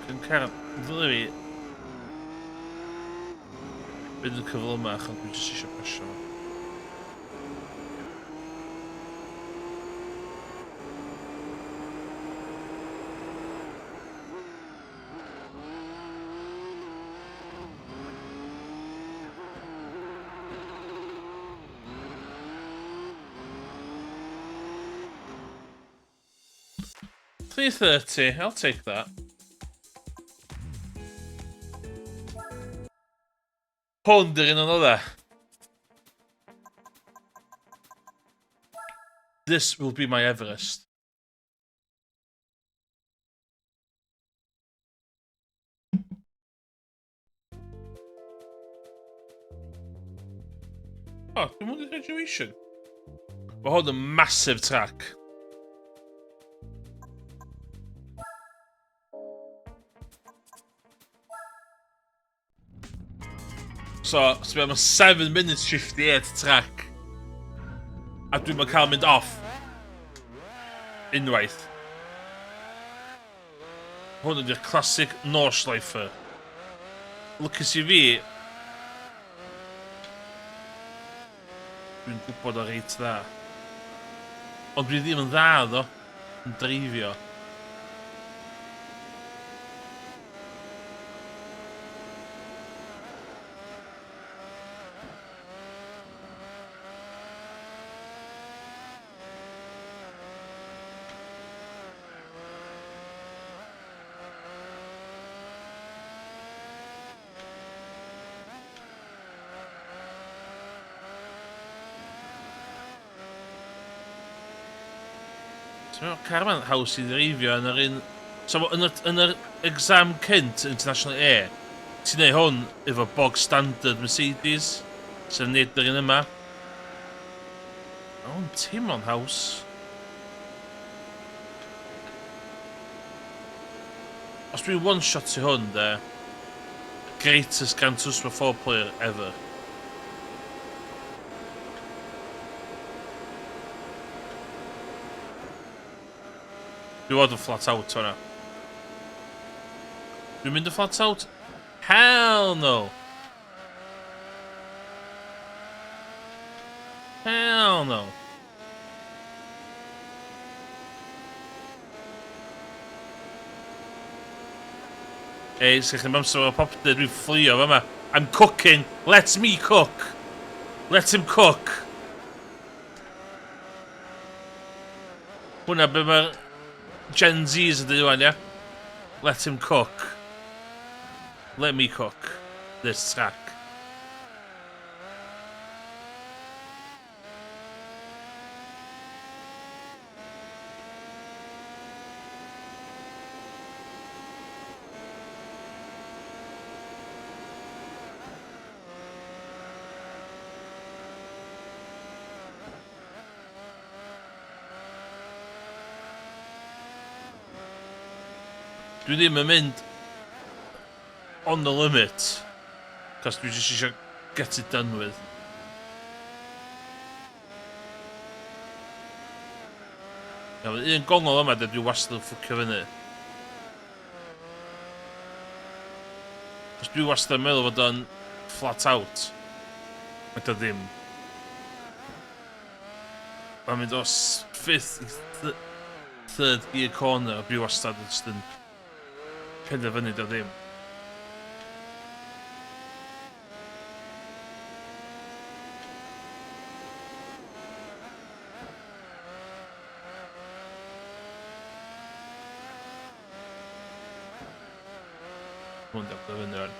Dwi'n cael ddwy fynd yn cyflymach, ond dwi jyst eisiau pasio fo. 3:30, I'll take that. Hwn di'r un o'n dde. This will be my Everest. O, oh, dim ond i graduation. Mae hwn yn massive track. So, sbio, mae 7 minutes 58 track. A dwi'n cael mynd off. Unwaith. Hwn ydy'r classic Nordschleife. Lwcus i fi, dwi'n gwybod o reit dda. Ond dwi ddim yn dda ddo, yn dreifio. So mae'r car yma'n haws i ddreifio yn yr un... So yn yr, yn yr exam cynt, International A, ti'n neud hwn efo bog standard Mercedes, sef nid yr un yma. O'n teimlo'n haws. Os dwi'n one-shot i hwn, de, greatest Gran Turismo 4 player ever. Dwi'n fod yn flat out o'na. Dwi'n mynd yn flat out? Hell no! Hell no! Ei, sgech chi'n amser o'r popty, dwi'n fflio fa yma. I'm cooking, let me cook. Let him cook. Hwna be mae'r Gen Zs yn dweud wan, ia? Let him cook. Let me cook this track. Dwi ddim yn mynd on the limit. Cos dwi jyst eisiau get it done with. Iawn, un gongol yma dwi wastad yn ffwcio fyny. Cos dwi wastad yn meddwl fod o'n flat out. Mae o ddim. Mae'n mynd o fifth i third gear corner a dwi wastad yn just yn penderfynu do ddim. Hwn diolch yn fyny rwan.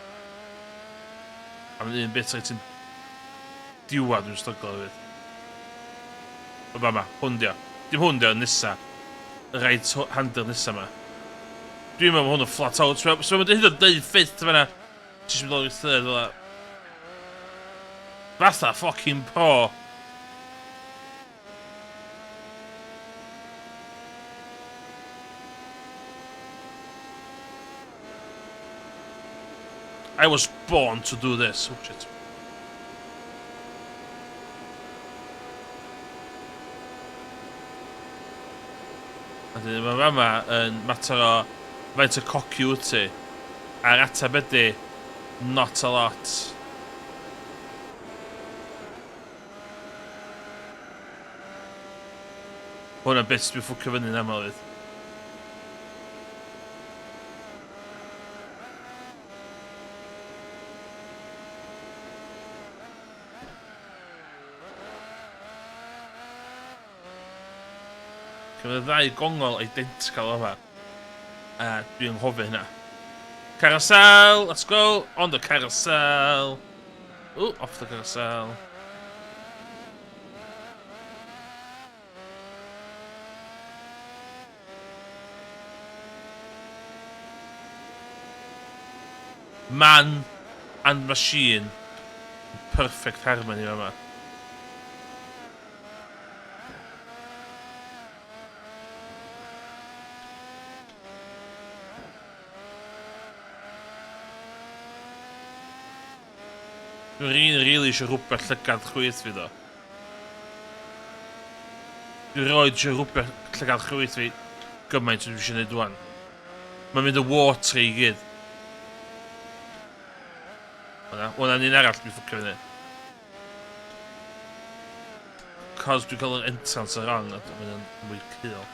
A mae'n un bit reit yn diwedd dwi'n stryglo hefyd. O fa ma, hwn dio. Dim hwn dio, nesa. Y right hander nesa ma. Dwi'n meddwl hwn yn flat out. So mae'n hyd yn deud fifth fan'na. Ti'n mynd o'r third fel 'a. Fatha fucking pro. I was born to do this. Oh shit. A dyn mae fama yn mater o faint o coci wyt ti. A'r ateb ydy, not a lot. Hwna'n bit dwi'n ffwcio fyny'n aml fydd. Cyfyd y ddau gongol identical yma. A dwi'n anghofio hynna. Carousel, let's go! On the carousel! Ooh, off the carousel. Man and machine. Perfect harmony yma. Dwi'n rili, rili eisiau rhywbeth llygad chwith fi ddo. Dwi'n rioed eisiau rhywbeth llygad chwith fi gymaint dwi eisiau gwneud wan. Mae'n mynd y watery i gyd. Hwna, hwnna'n un arall dwi'n ffwcio fyny. Cos dwi'n cael yr entrance yn wrong, a dwi'n mynd mwy cul.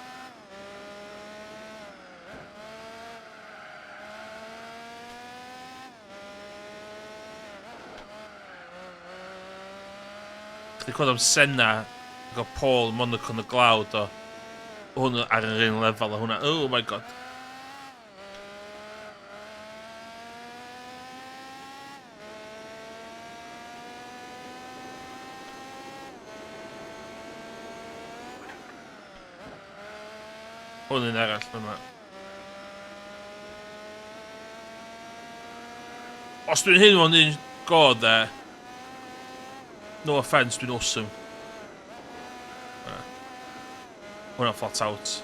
Chdi clywed am Senna yn cael pole yn Monaco yn y glaw do. Hwn ar yr un lefel a hwnna. Oh my god. Hwn un arall yma. Os dwi'n hyn o'n un go de, no offence, dwi'n awesome. Hwna'n flat out.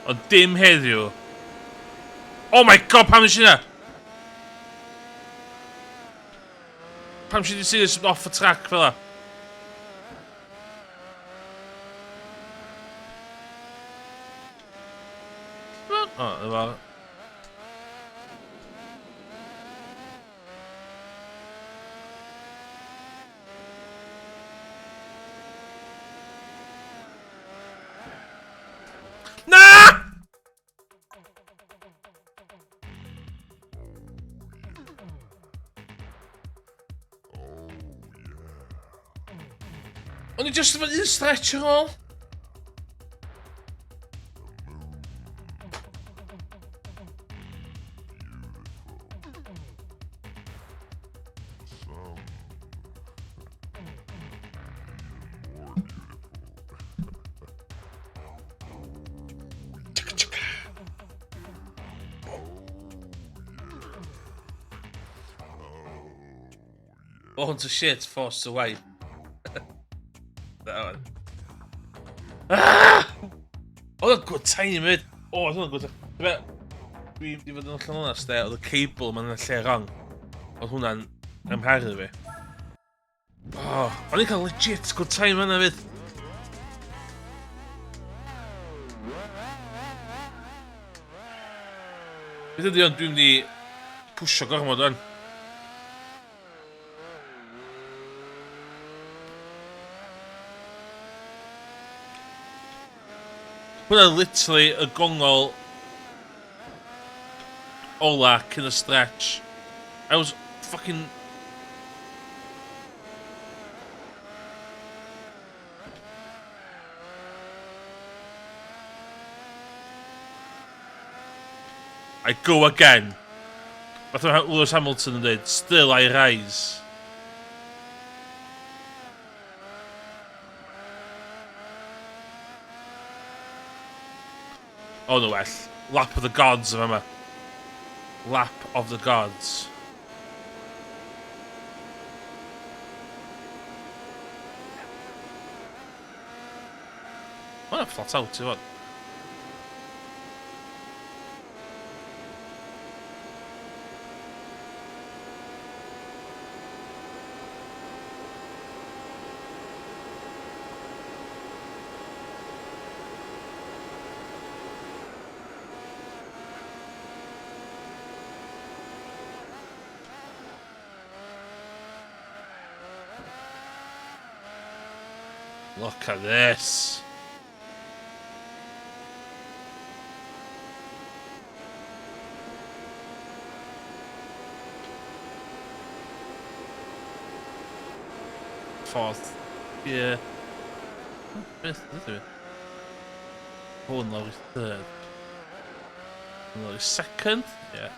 Ond dim heddiw. Oh my god, pam nes i hynna? Pam si di serious off the track fel 'a? O, efo... Na! O'n i jyst efo un stretch ar ôl. Born to shit, forced to wipe. That one. Ah! Oedd o'n good time, mate. O, oedd o'n good time. Dwi wedi fod yn allan onast, de, oedd y cable ma'n y lle wrong. Oedd hwnna'n amharu fi. Oh, o'n i'n cael legit good time yna fydd. Beth ydy ond dwi'n mynd i pwysio gormod o'n. Hwna literally y gongol ola cyn y stretch. I was fucking... I go again. Fath o Lewis Hamilton yn dweud, still I rise. O, no well. Lap of the Gods yma yma. Lap of the Gods. Mae'n flat out i fod. Look at this. Fourth. Yeah. Beth ydw i? Hwn lawr i third. Hwn lawr i second. Yeah.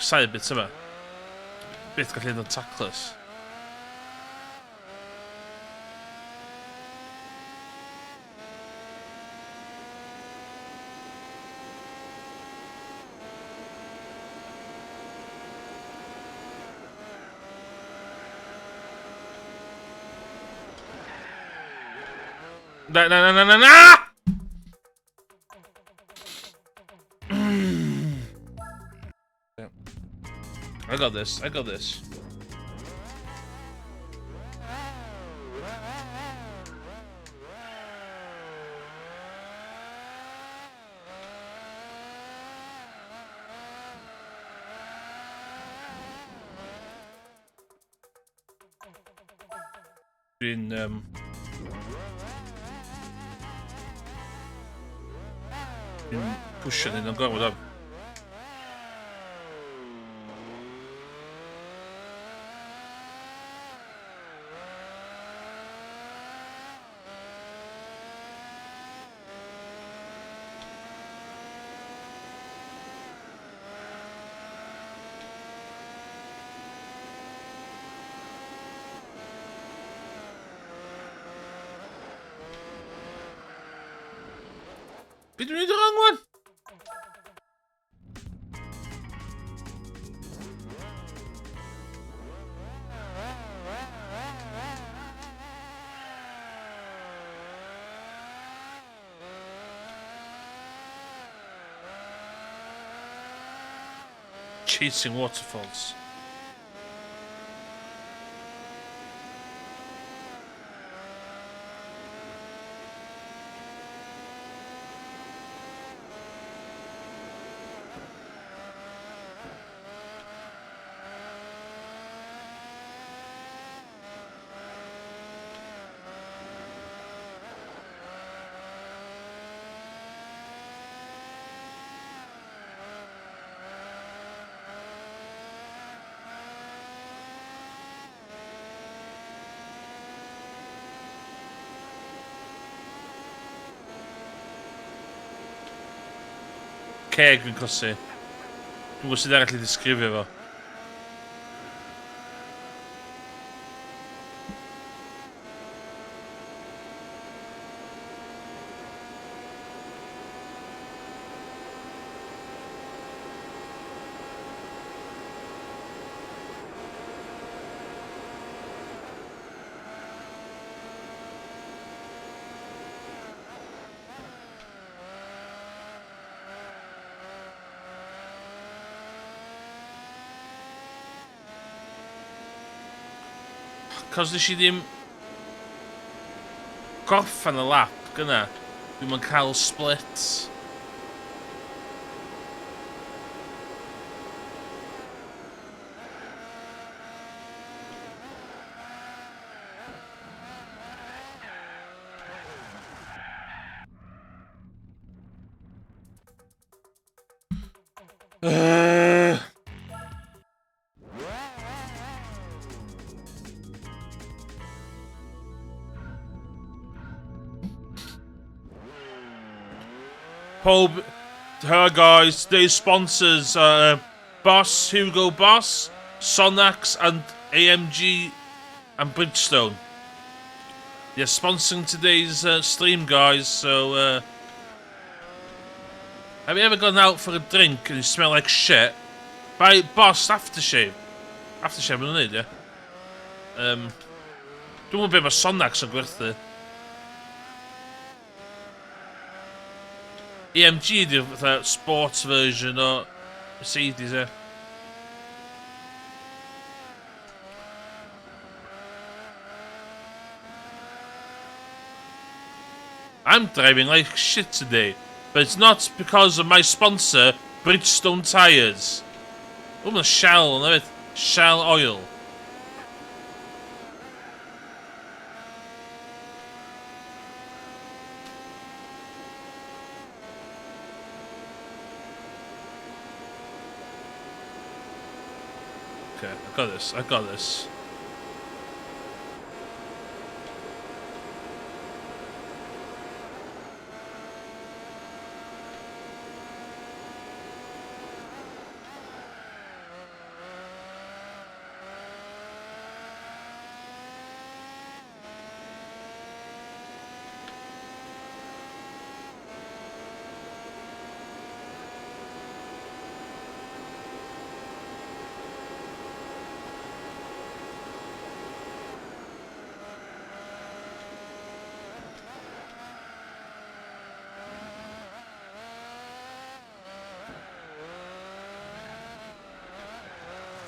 Sa'i bit yma. Beth gallu hyn yn taclus. Na, na, na, na, na, na! I got this, I got this. Dwi'n... Um, dwi'n pwysio hyn o'n gorfod am. Be dwi'n neud yn wrong wan? Chasing waterfalls. Ceg fi'n cosi. Dwi'n gwybod sydd arall i ddisgrifio fo. Cos nes i ddim gorffen y lap gyna, dwi'm yn cael splits. Uh. Pob, her guys, today's sponsors are Boss, Hugo Boss, Sonax and AMG and Bridgestone. They're sponsoring today's uh, stream, guys, so... Uh... Have you ever gone out for a drink and you smell like shit? Buy Boss aftershave. Aftershave maen nhw'n neud, ie? Um, dwi'n gwybod beth mae Sonax yn gwerthu. AMG di'r fatha sports version o Mercedes, ie. I'm driving like shit today, but it's not because of my sponsor, Bridgestone Tyres. O, mae'n Shell yna fyd. Shell Oil. Okay, I got this, I got this.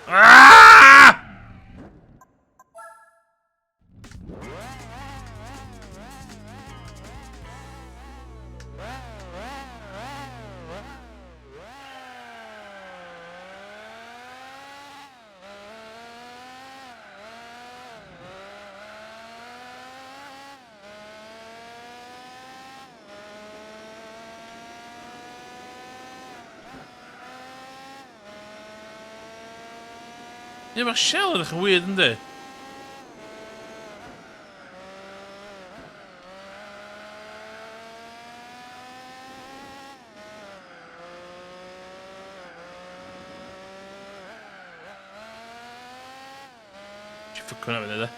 Ah! Ie, mae'r shell yn edrych yn weird, yndi? Ti'n ffwc hwnna fyny, de.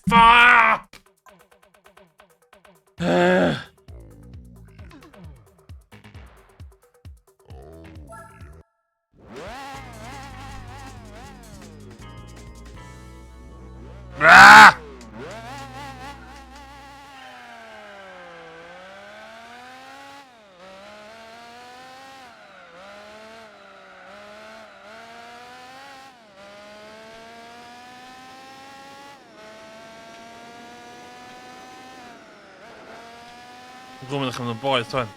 Fuck! Ah! Dwi'n gwybod am y boeth, o'n.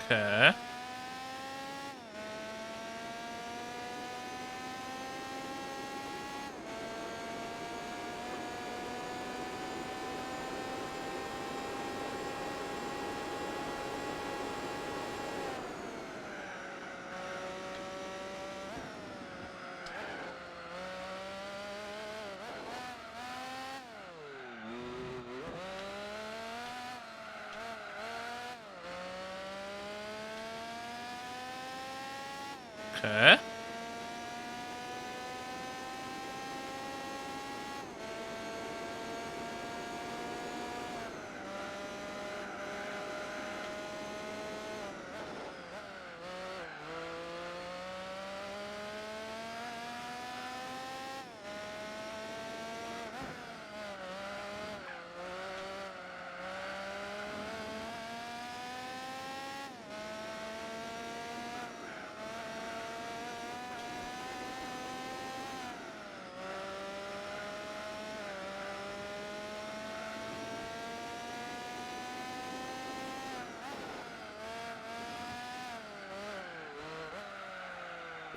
Okay. Okay.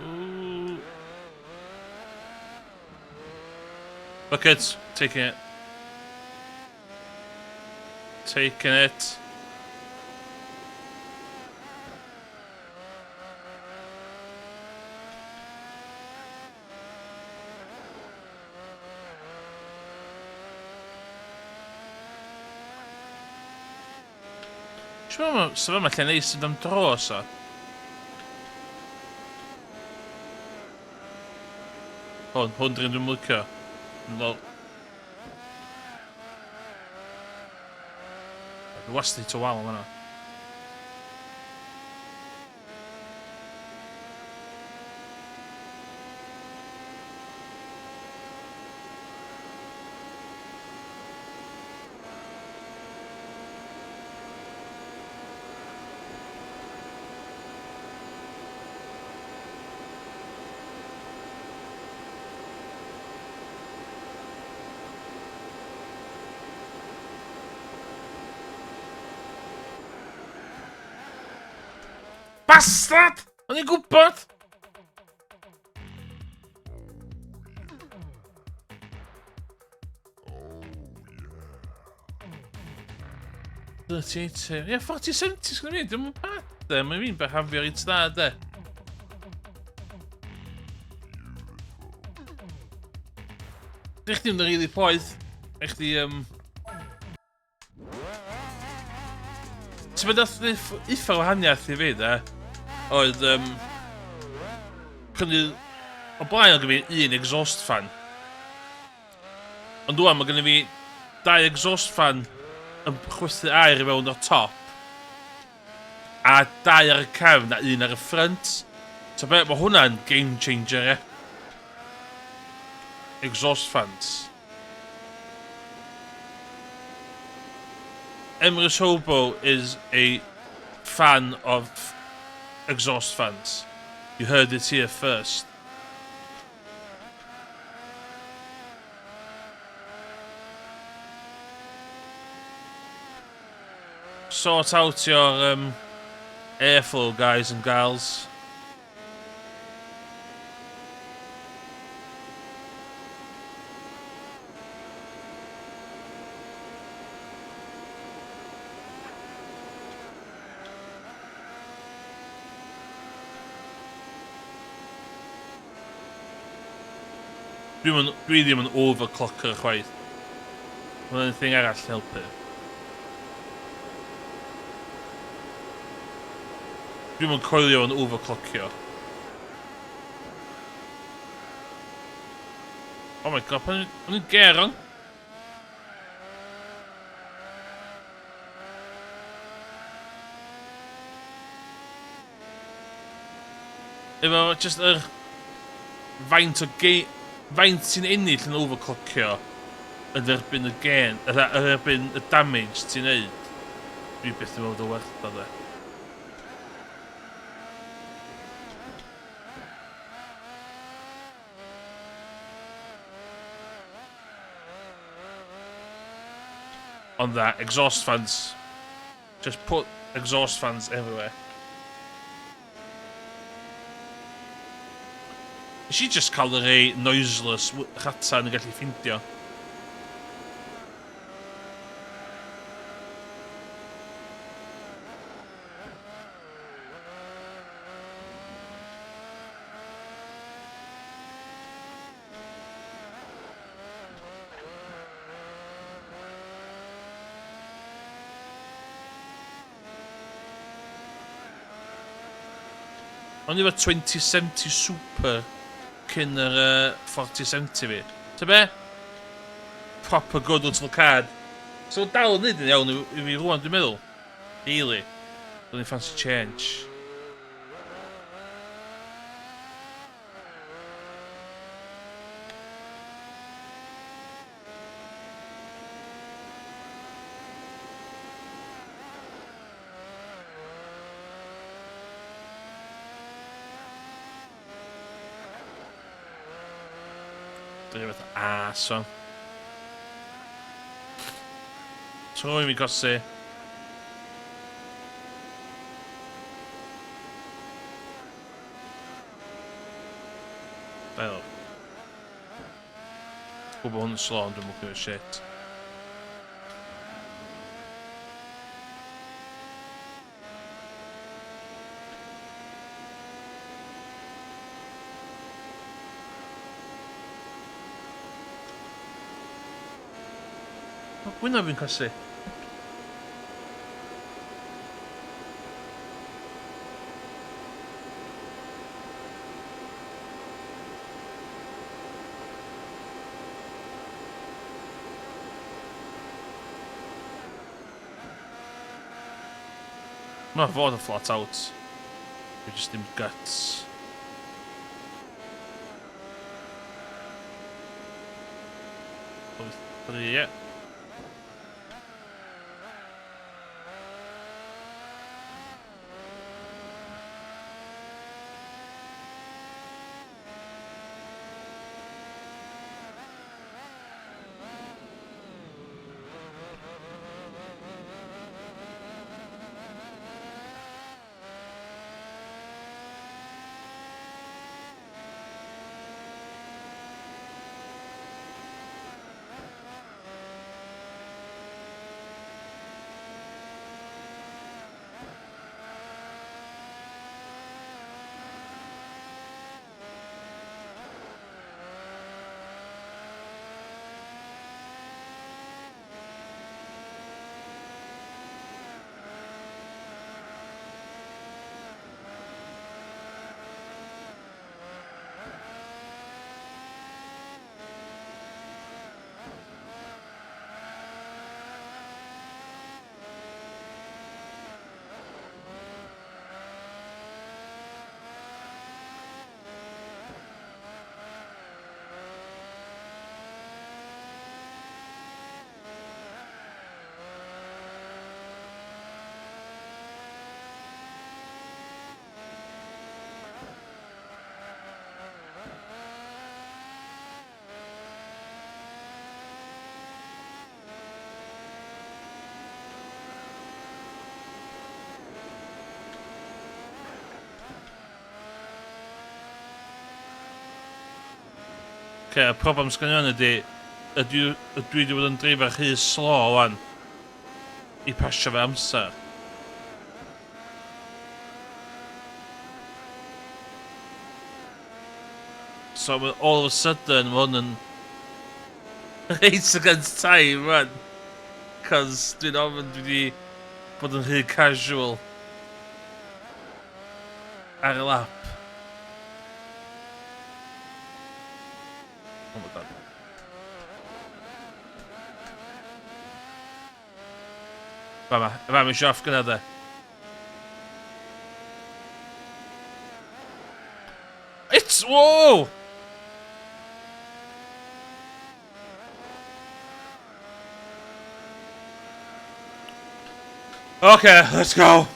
Ooh. Buckets, taking it. Taking it. Siwr ma, so ma lle neis yn am dro, so. Hwn, hwn dwi'n dwi'n licio. Lol. Dwi wastad hit o wal yn fanna. Bastard! O'n i'n gwybod! 38, ie, 40, 70 sgynna fi, dim yn bad, de, mae'n fi'n behafio reit dda, de. Dych chdi'n rili poeth, eich di, Ti'n mynd nath uffar wahaniaeth i fi, de, oedd, prynu, o blaen oedd gen fi un exhaust fan. Ond ŵan mae gen i fi dau exhaust fan yn chwythu aer i fewn o'r top, a dau ar y cefn a un ar y ffrynt. So be, mae hwnna'n game changer, ie. Exhaust fans. Emrys Hobo is a fan of exhaust fans. You heard it here first. Sort out your airflow, guys and gals. Dwi'n dwi ddim yn overclocker chwaith. Mae'n thing arall helpu. Dwi'm yn coelio yn overclockio. Oh my god, pan o'n i'n ger on? Efo just yr faint o ge... faint ti'n ennill yn overclockio yn erbyn y gen, yn erbyn y damage ti'n neud. Dwi byth yn meddwl bod o werth o de. Ond that, exhaust fans. Just put exhaust fans everywhere. Nes i just cael y rei noiseless rhata yn gallu ffindio. O'n i efo 2070 Super cyn yr uh, 4070 fi. Ta be? Proper good little card. So dal yn neud yn iawn i, i fi rwan, dwi'n meddwl. Really. Dwi'n fancy change. Dwi'n fath a so. Trwy mi gosi. Fel. Gwybod hwn yn slow ond dwi'n mwyn shit. O, gwyno fi'n cosi. Mae'n fod yn flat out. Dwi jyst ddim guts. Wyth, tri, ie. Oce, y problem sgan i wan ydy, ydw ydw i wedi bod yn dreifio rhy slo wan i pasio fe amser. So all of a sudden mae hwn yn race against time rwan. Cos dwi'n ofn dwi wedi bod yn rhy casual ar y lap. Oh my god. Fama, fama eisiau off gyda de. It's... Whoa! Okay, let's go!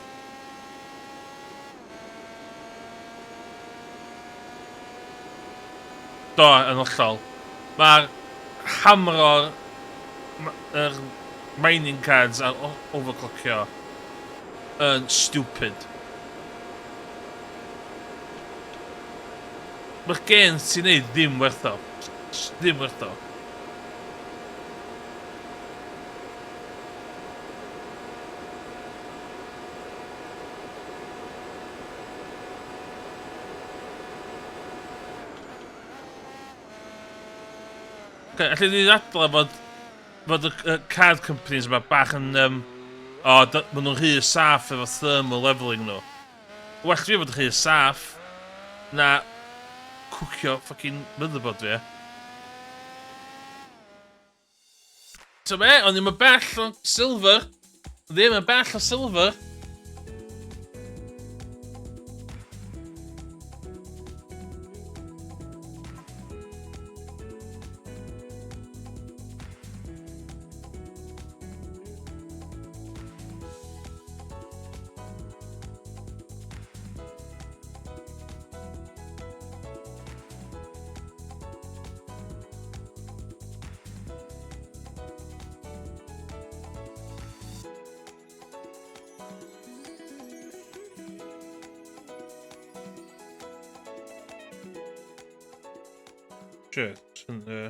Do, yn hollol. Mae'r hamro'r yr mining cards a'r overclockio yn stupid. Mae'r gains ti'n neud ddim werth o. Ddim werth o. Okay, allai ni ddadlau fod, fod y card companies yma bach yn... Um, o, oh, maen nhw'n rhy saff efo thermal leveling nhw. Well fi fod yn rhy saff na cwcio fucking motherboard fi. So be, o'n i'm yn bell o silver. Ddim yn bell o silver. Shit, yn uh...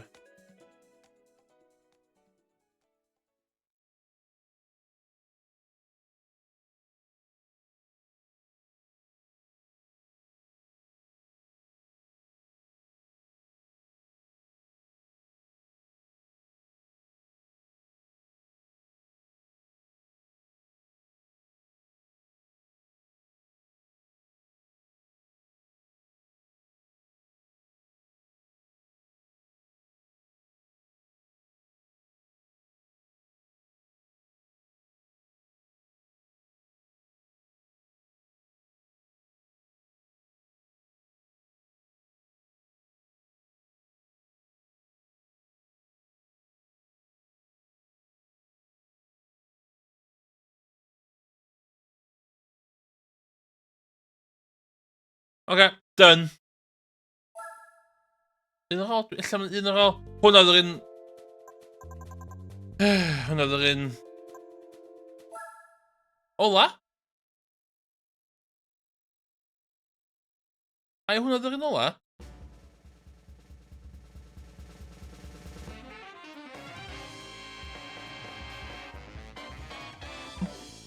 Oce, done. Un ar ôl, ella mae'n un ar ôl. Hwna oedd yr un... Hwna oedd yr un... Ola? Ai hwnna oedd yr un ola?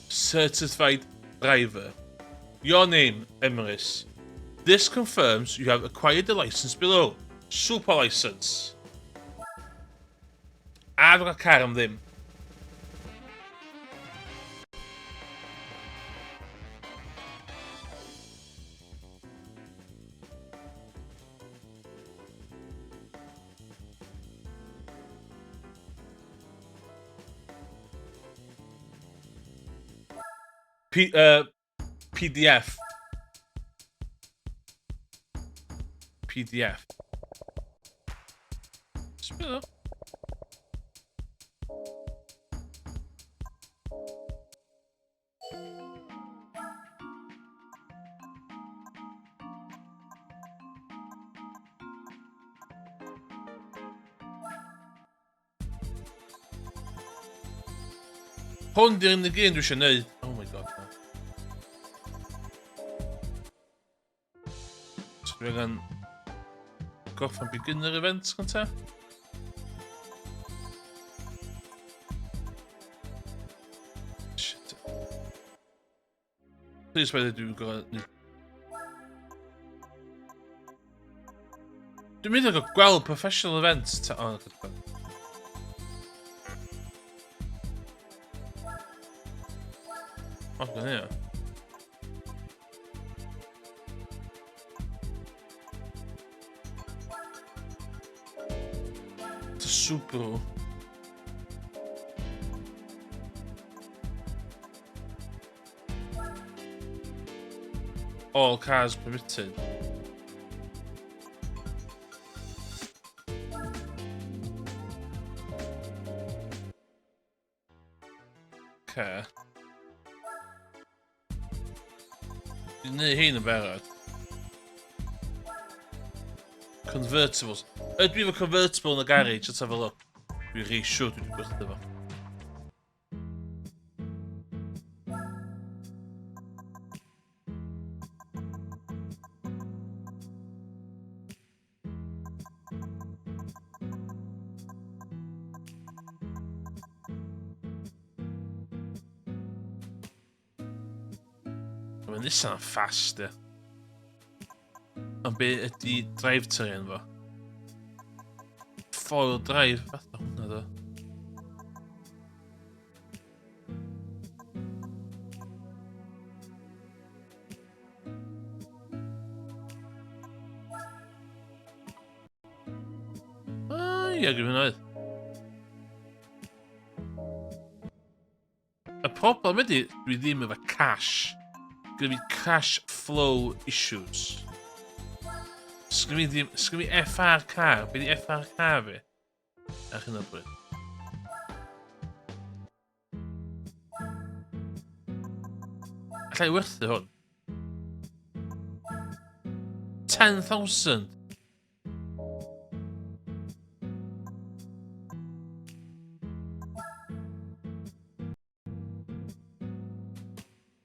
Certified driver. Your name, Emrys. This confirms you have acquired the license below. Super license. A dwi'n cael car am ddim. P PDF. PDF. Sbio. Hwn di'r unig un dwi eisiau neud. Oh my god. No. So dwi angen gorffen beginner event gynta. Shit. Please wait dwi'n gorau... Dwi'n mynd i gael gweld professional events. Ta... Oh, no, Oh, yeah. It's a Subaru. All cars permitted. Okay. Dwi'n neud hein yn barod. Convertibles. Ydw i efo convertible yn y garage, let's have a look. Dwi'n rhi siŵr dwi wedi gwerthu fo. Mae'n Nissan yn fast, ie. Ond be ydy drive terrain fo? Foil drive, fath o hwnna do. Ah, ie, gwybod hwnna oedd. Y problem ydy, dwi ddim efo cash. Gyda fi cash flow issues. Sgyn fi ddim... Sgyn fi FR car. Be di FR car fi? Ar hyn o bryd. Alla i werthu hwn? 10,000!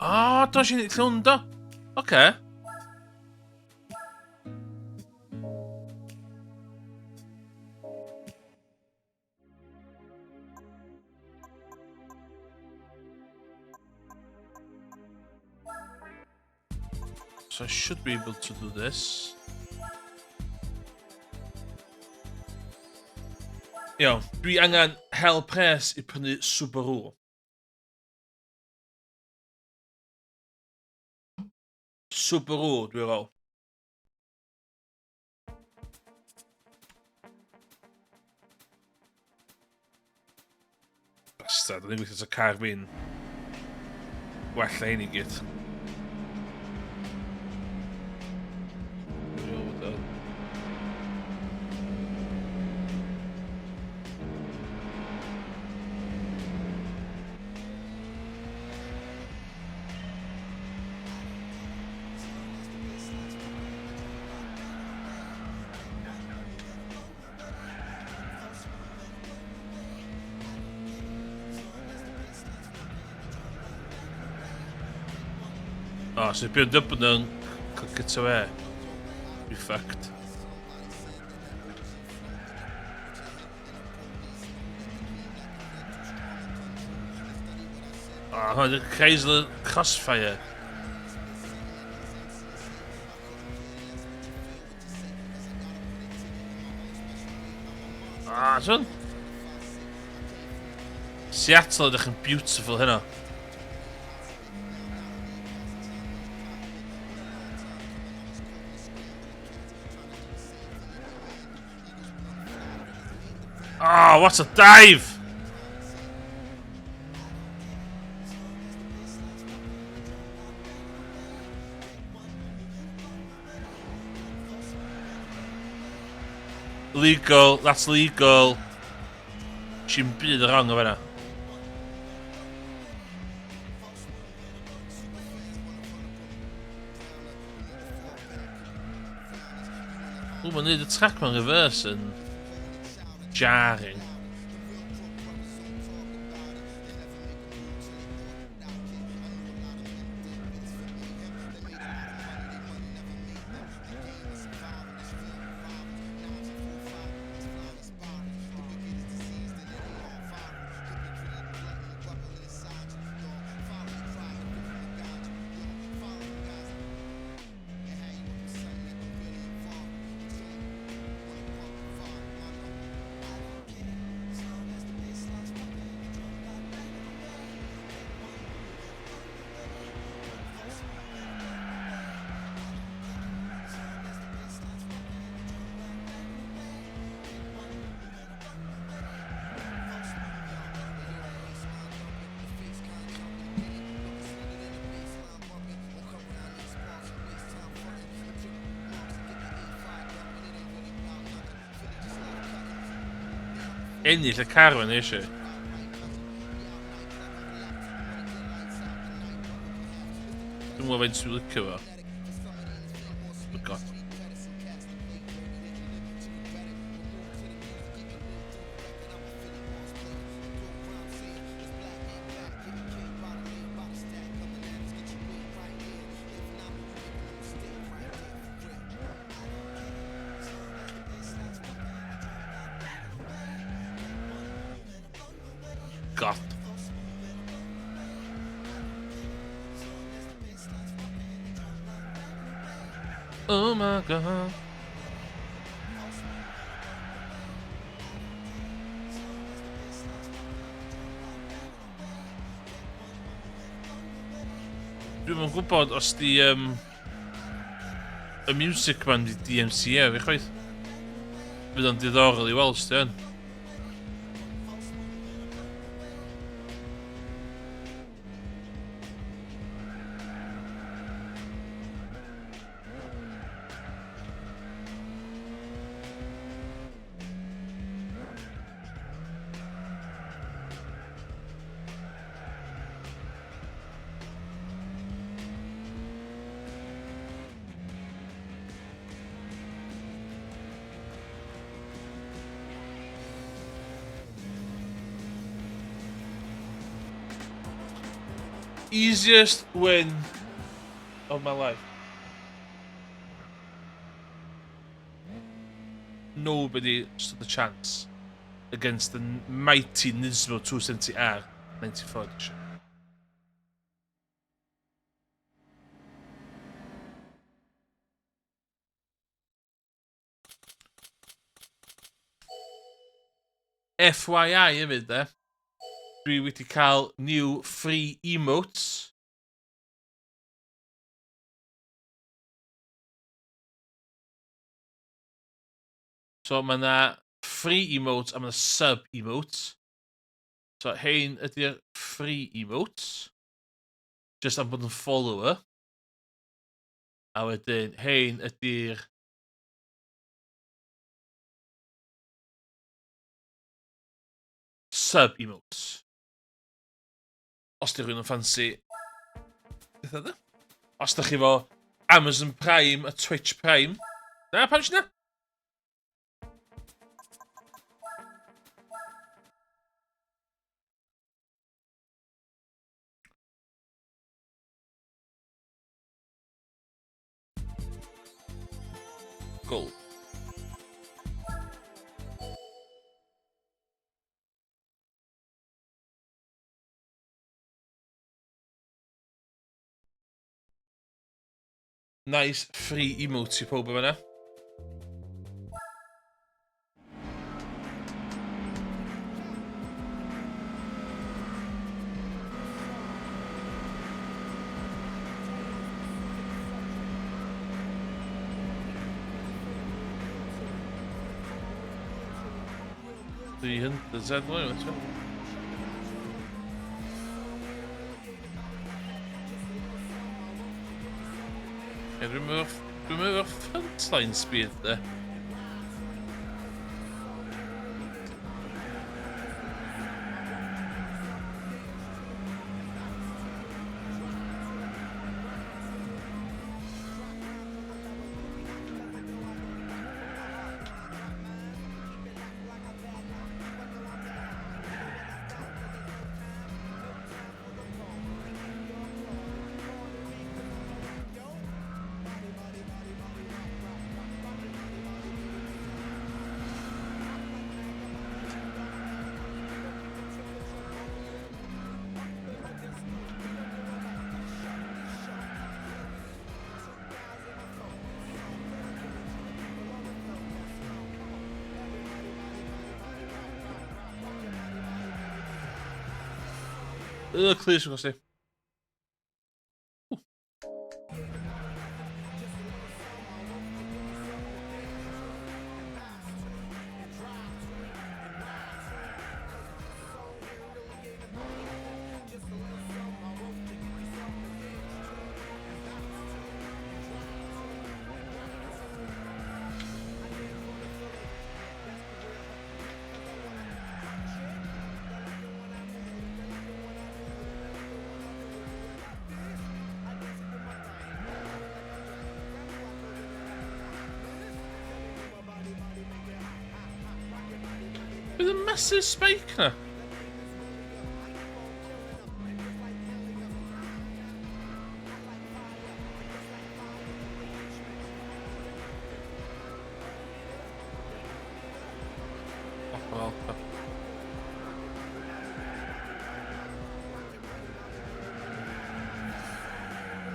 O, oh, dos i'n lle hwn do. Oce. Okay. So I should be able to do this. Iawn, dwi angen hel pres i prynu Subaru. Subaru, dwi'n ôl. Bastard, o'n i'n gweithio ta car fi'n well na hyn i gyd. O, oh, so BMW yn click it away. Be fucked. Oh, hwnna Chrysler Crossfire. Ah, son. Seattle ydych yn beautiful heno. Oh, what a dive! Legal, that's legal. Si'n byd wrong o fanna. Ww, mae'n neud y track mewn reverse yn jarring. Ennill y car fan eisiau. Dwi'n gwybod faint dwi'n licio fo. Oh god. God. Oh my god. Dwi'm yn gwybod os di um, y music man di DMCA fi chwaith. Fydd o'n diddorol i weld os di yn. Easiest win of my life. Nobody stood a chance against the mighty Nismo 270R 94 edition. FYI hefyd de, dwi wedi cael new free emotes. So mae yna free emotes a mae yna sub emotes. So hein ydy'r free emotes. Just am bod yn follower. A wedyn hein ydy'r sub emotes. Os di rhywun yn ffansi pethau da. Os da chi fo Amazon Prime a Twitch Prime. Na, pam na? Gold. Nice free emote i pob yma. 300 Z mwy, wyt ti? Ie, dwi'n meddwl... Dwi'n meddwl frontline speed, de. Y clus yn gosti. Bydd y massive spike na.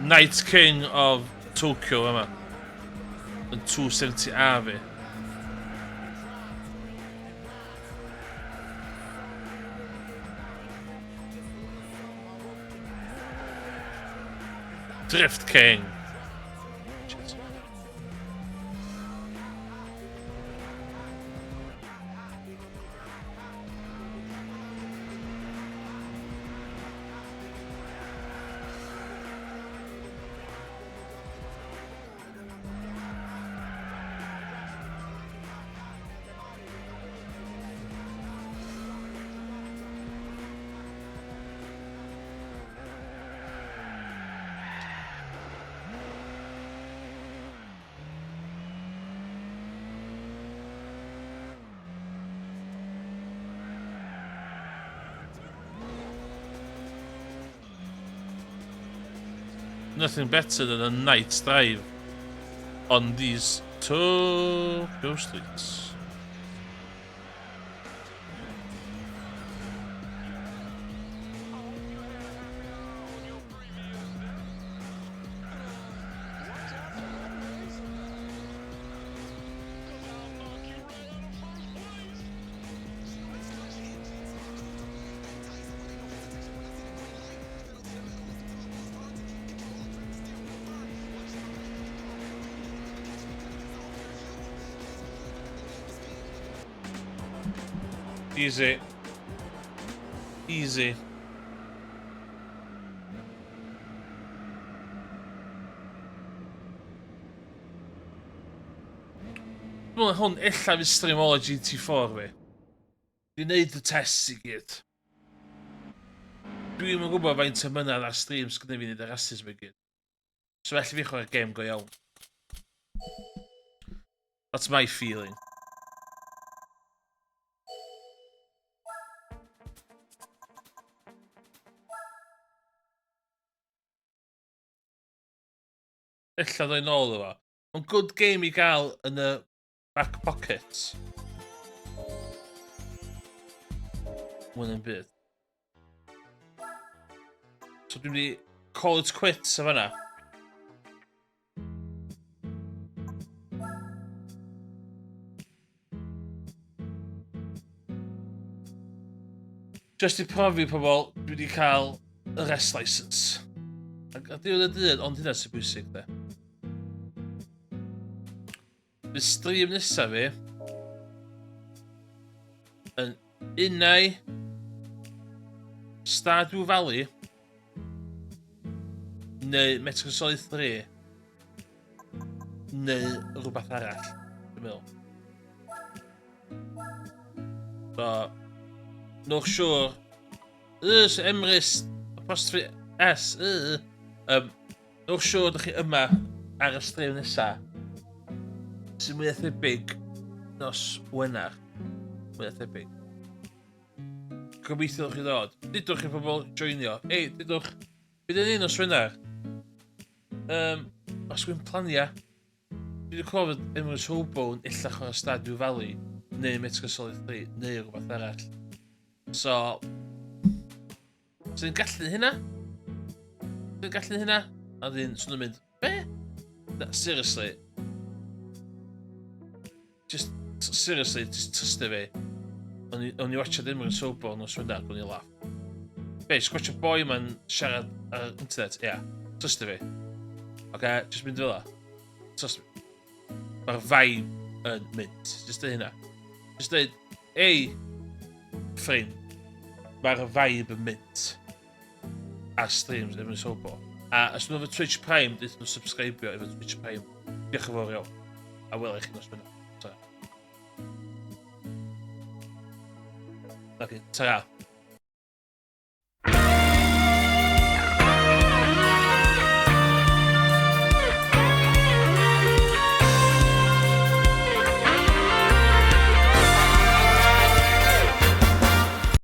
Night King of Tokyo yma. Yn 270A fi. Drift King. Nothing better than a night drive on these Tokyo streets. Easy. Easy. Dwi'n meddwl hwn ella fydd stream ola GT4 fi. Dwi'n neud y tests i gyd. Dwi'm yn gwybod faint o mynadd ar stream sgynna fi neud y rhasys ma i gyd. So felly fi chwarae gêm go iawn. That's my feeling. Ella ddoi nôl efo. Mae'n good game i gael yn y back pocket. Mwy na'n byd. So dwi'n mynd i call it quits o fanna. Just i profi pobl, dwi wedi cael y rest license. Ac ar diwedd y dydd, ond hynna sy'n bwysig, de. Fy stream nesaf fi yn unau Stardew Valley neu Metal Gear Solid 3 neu rhywbeth arall, dwi'n meddwl. So, newch siŵr. Ys, Emrys, apostrophe S, y. Um, newch siŵr ydych chi yma ar y stream nesa. Sy'n mwy thebyg nos Wener. Mwy thebyg. Gobeithio chi ddod. Dudwch i pobl joinio. Ei, dudwch. Bydd yn un nos Wener. Um, os dwi'n plania, dwi wedi clywed fod Emrys Hobo yn illa chwarae Stardew Valley, neu Metal Gear Solid 3, neu rhywbeth arall. So, sy'n gallu hynna? Sy'n gallu hynna? A ddyn, swn nhw'n mynd, be? Na, seriously. Just, seriously, just trystio fi. O'n i watchad Emrys Hobo nos Wener, o'n i laugh. Be, just watch a boi ma'n siarad ar internet? Ie, yeah. trystio fi. Oce, okay, just mynd fel la. Trust me. Mae'r vibe yn mynd. Just dweud hynna. Just dweud, ei, ffrind, mae'r vibe yn mynd. Ar streams Emrys Hobo. A os nhw efo Twitch Prime, dweud nhw subscribio efo Twitch Prime. Diolch yn fawr iawn. A wela i chi nos Wener. Ta. Okay, ta.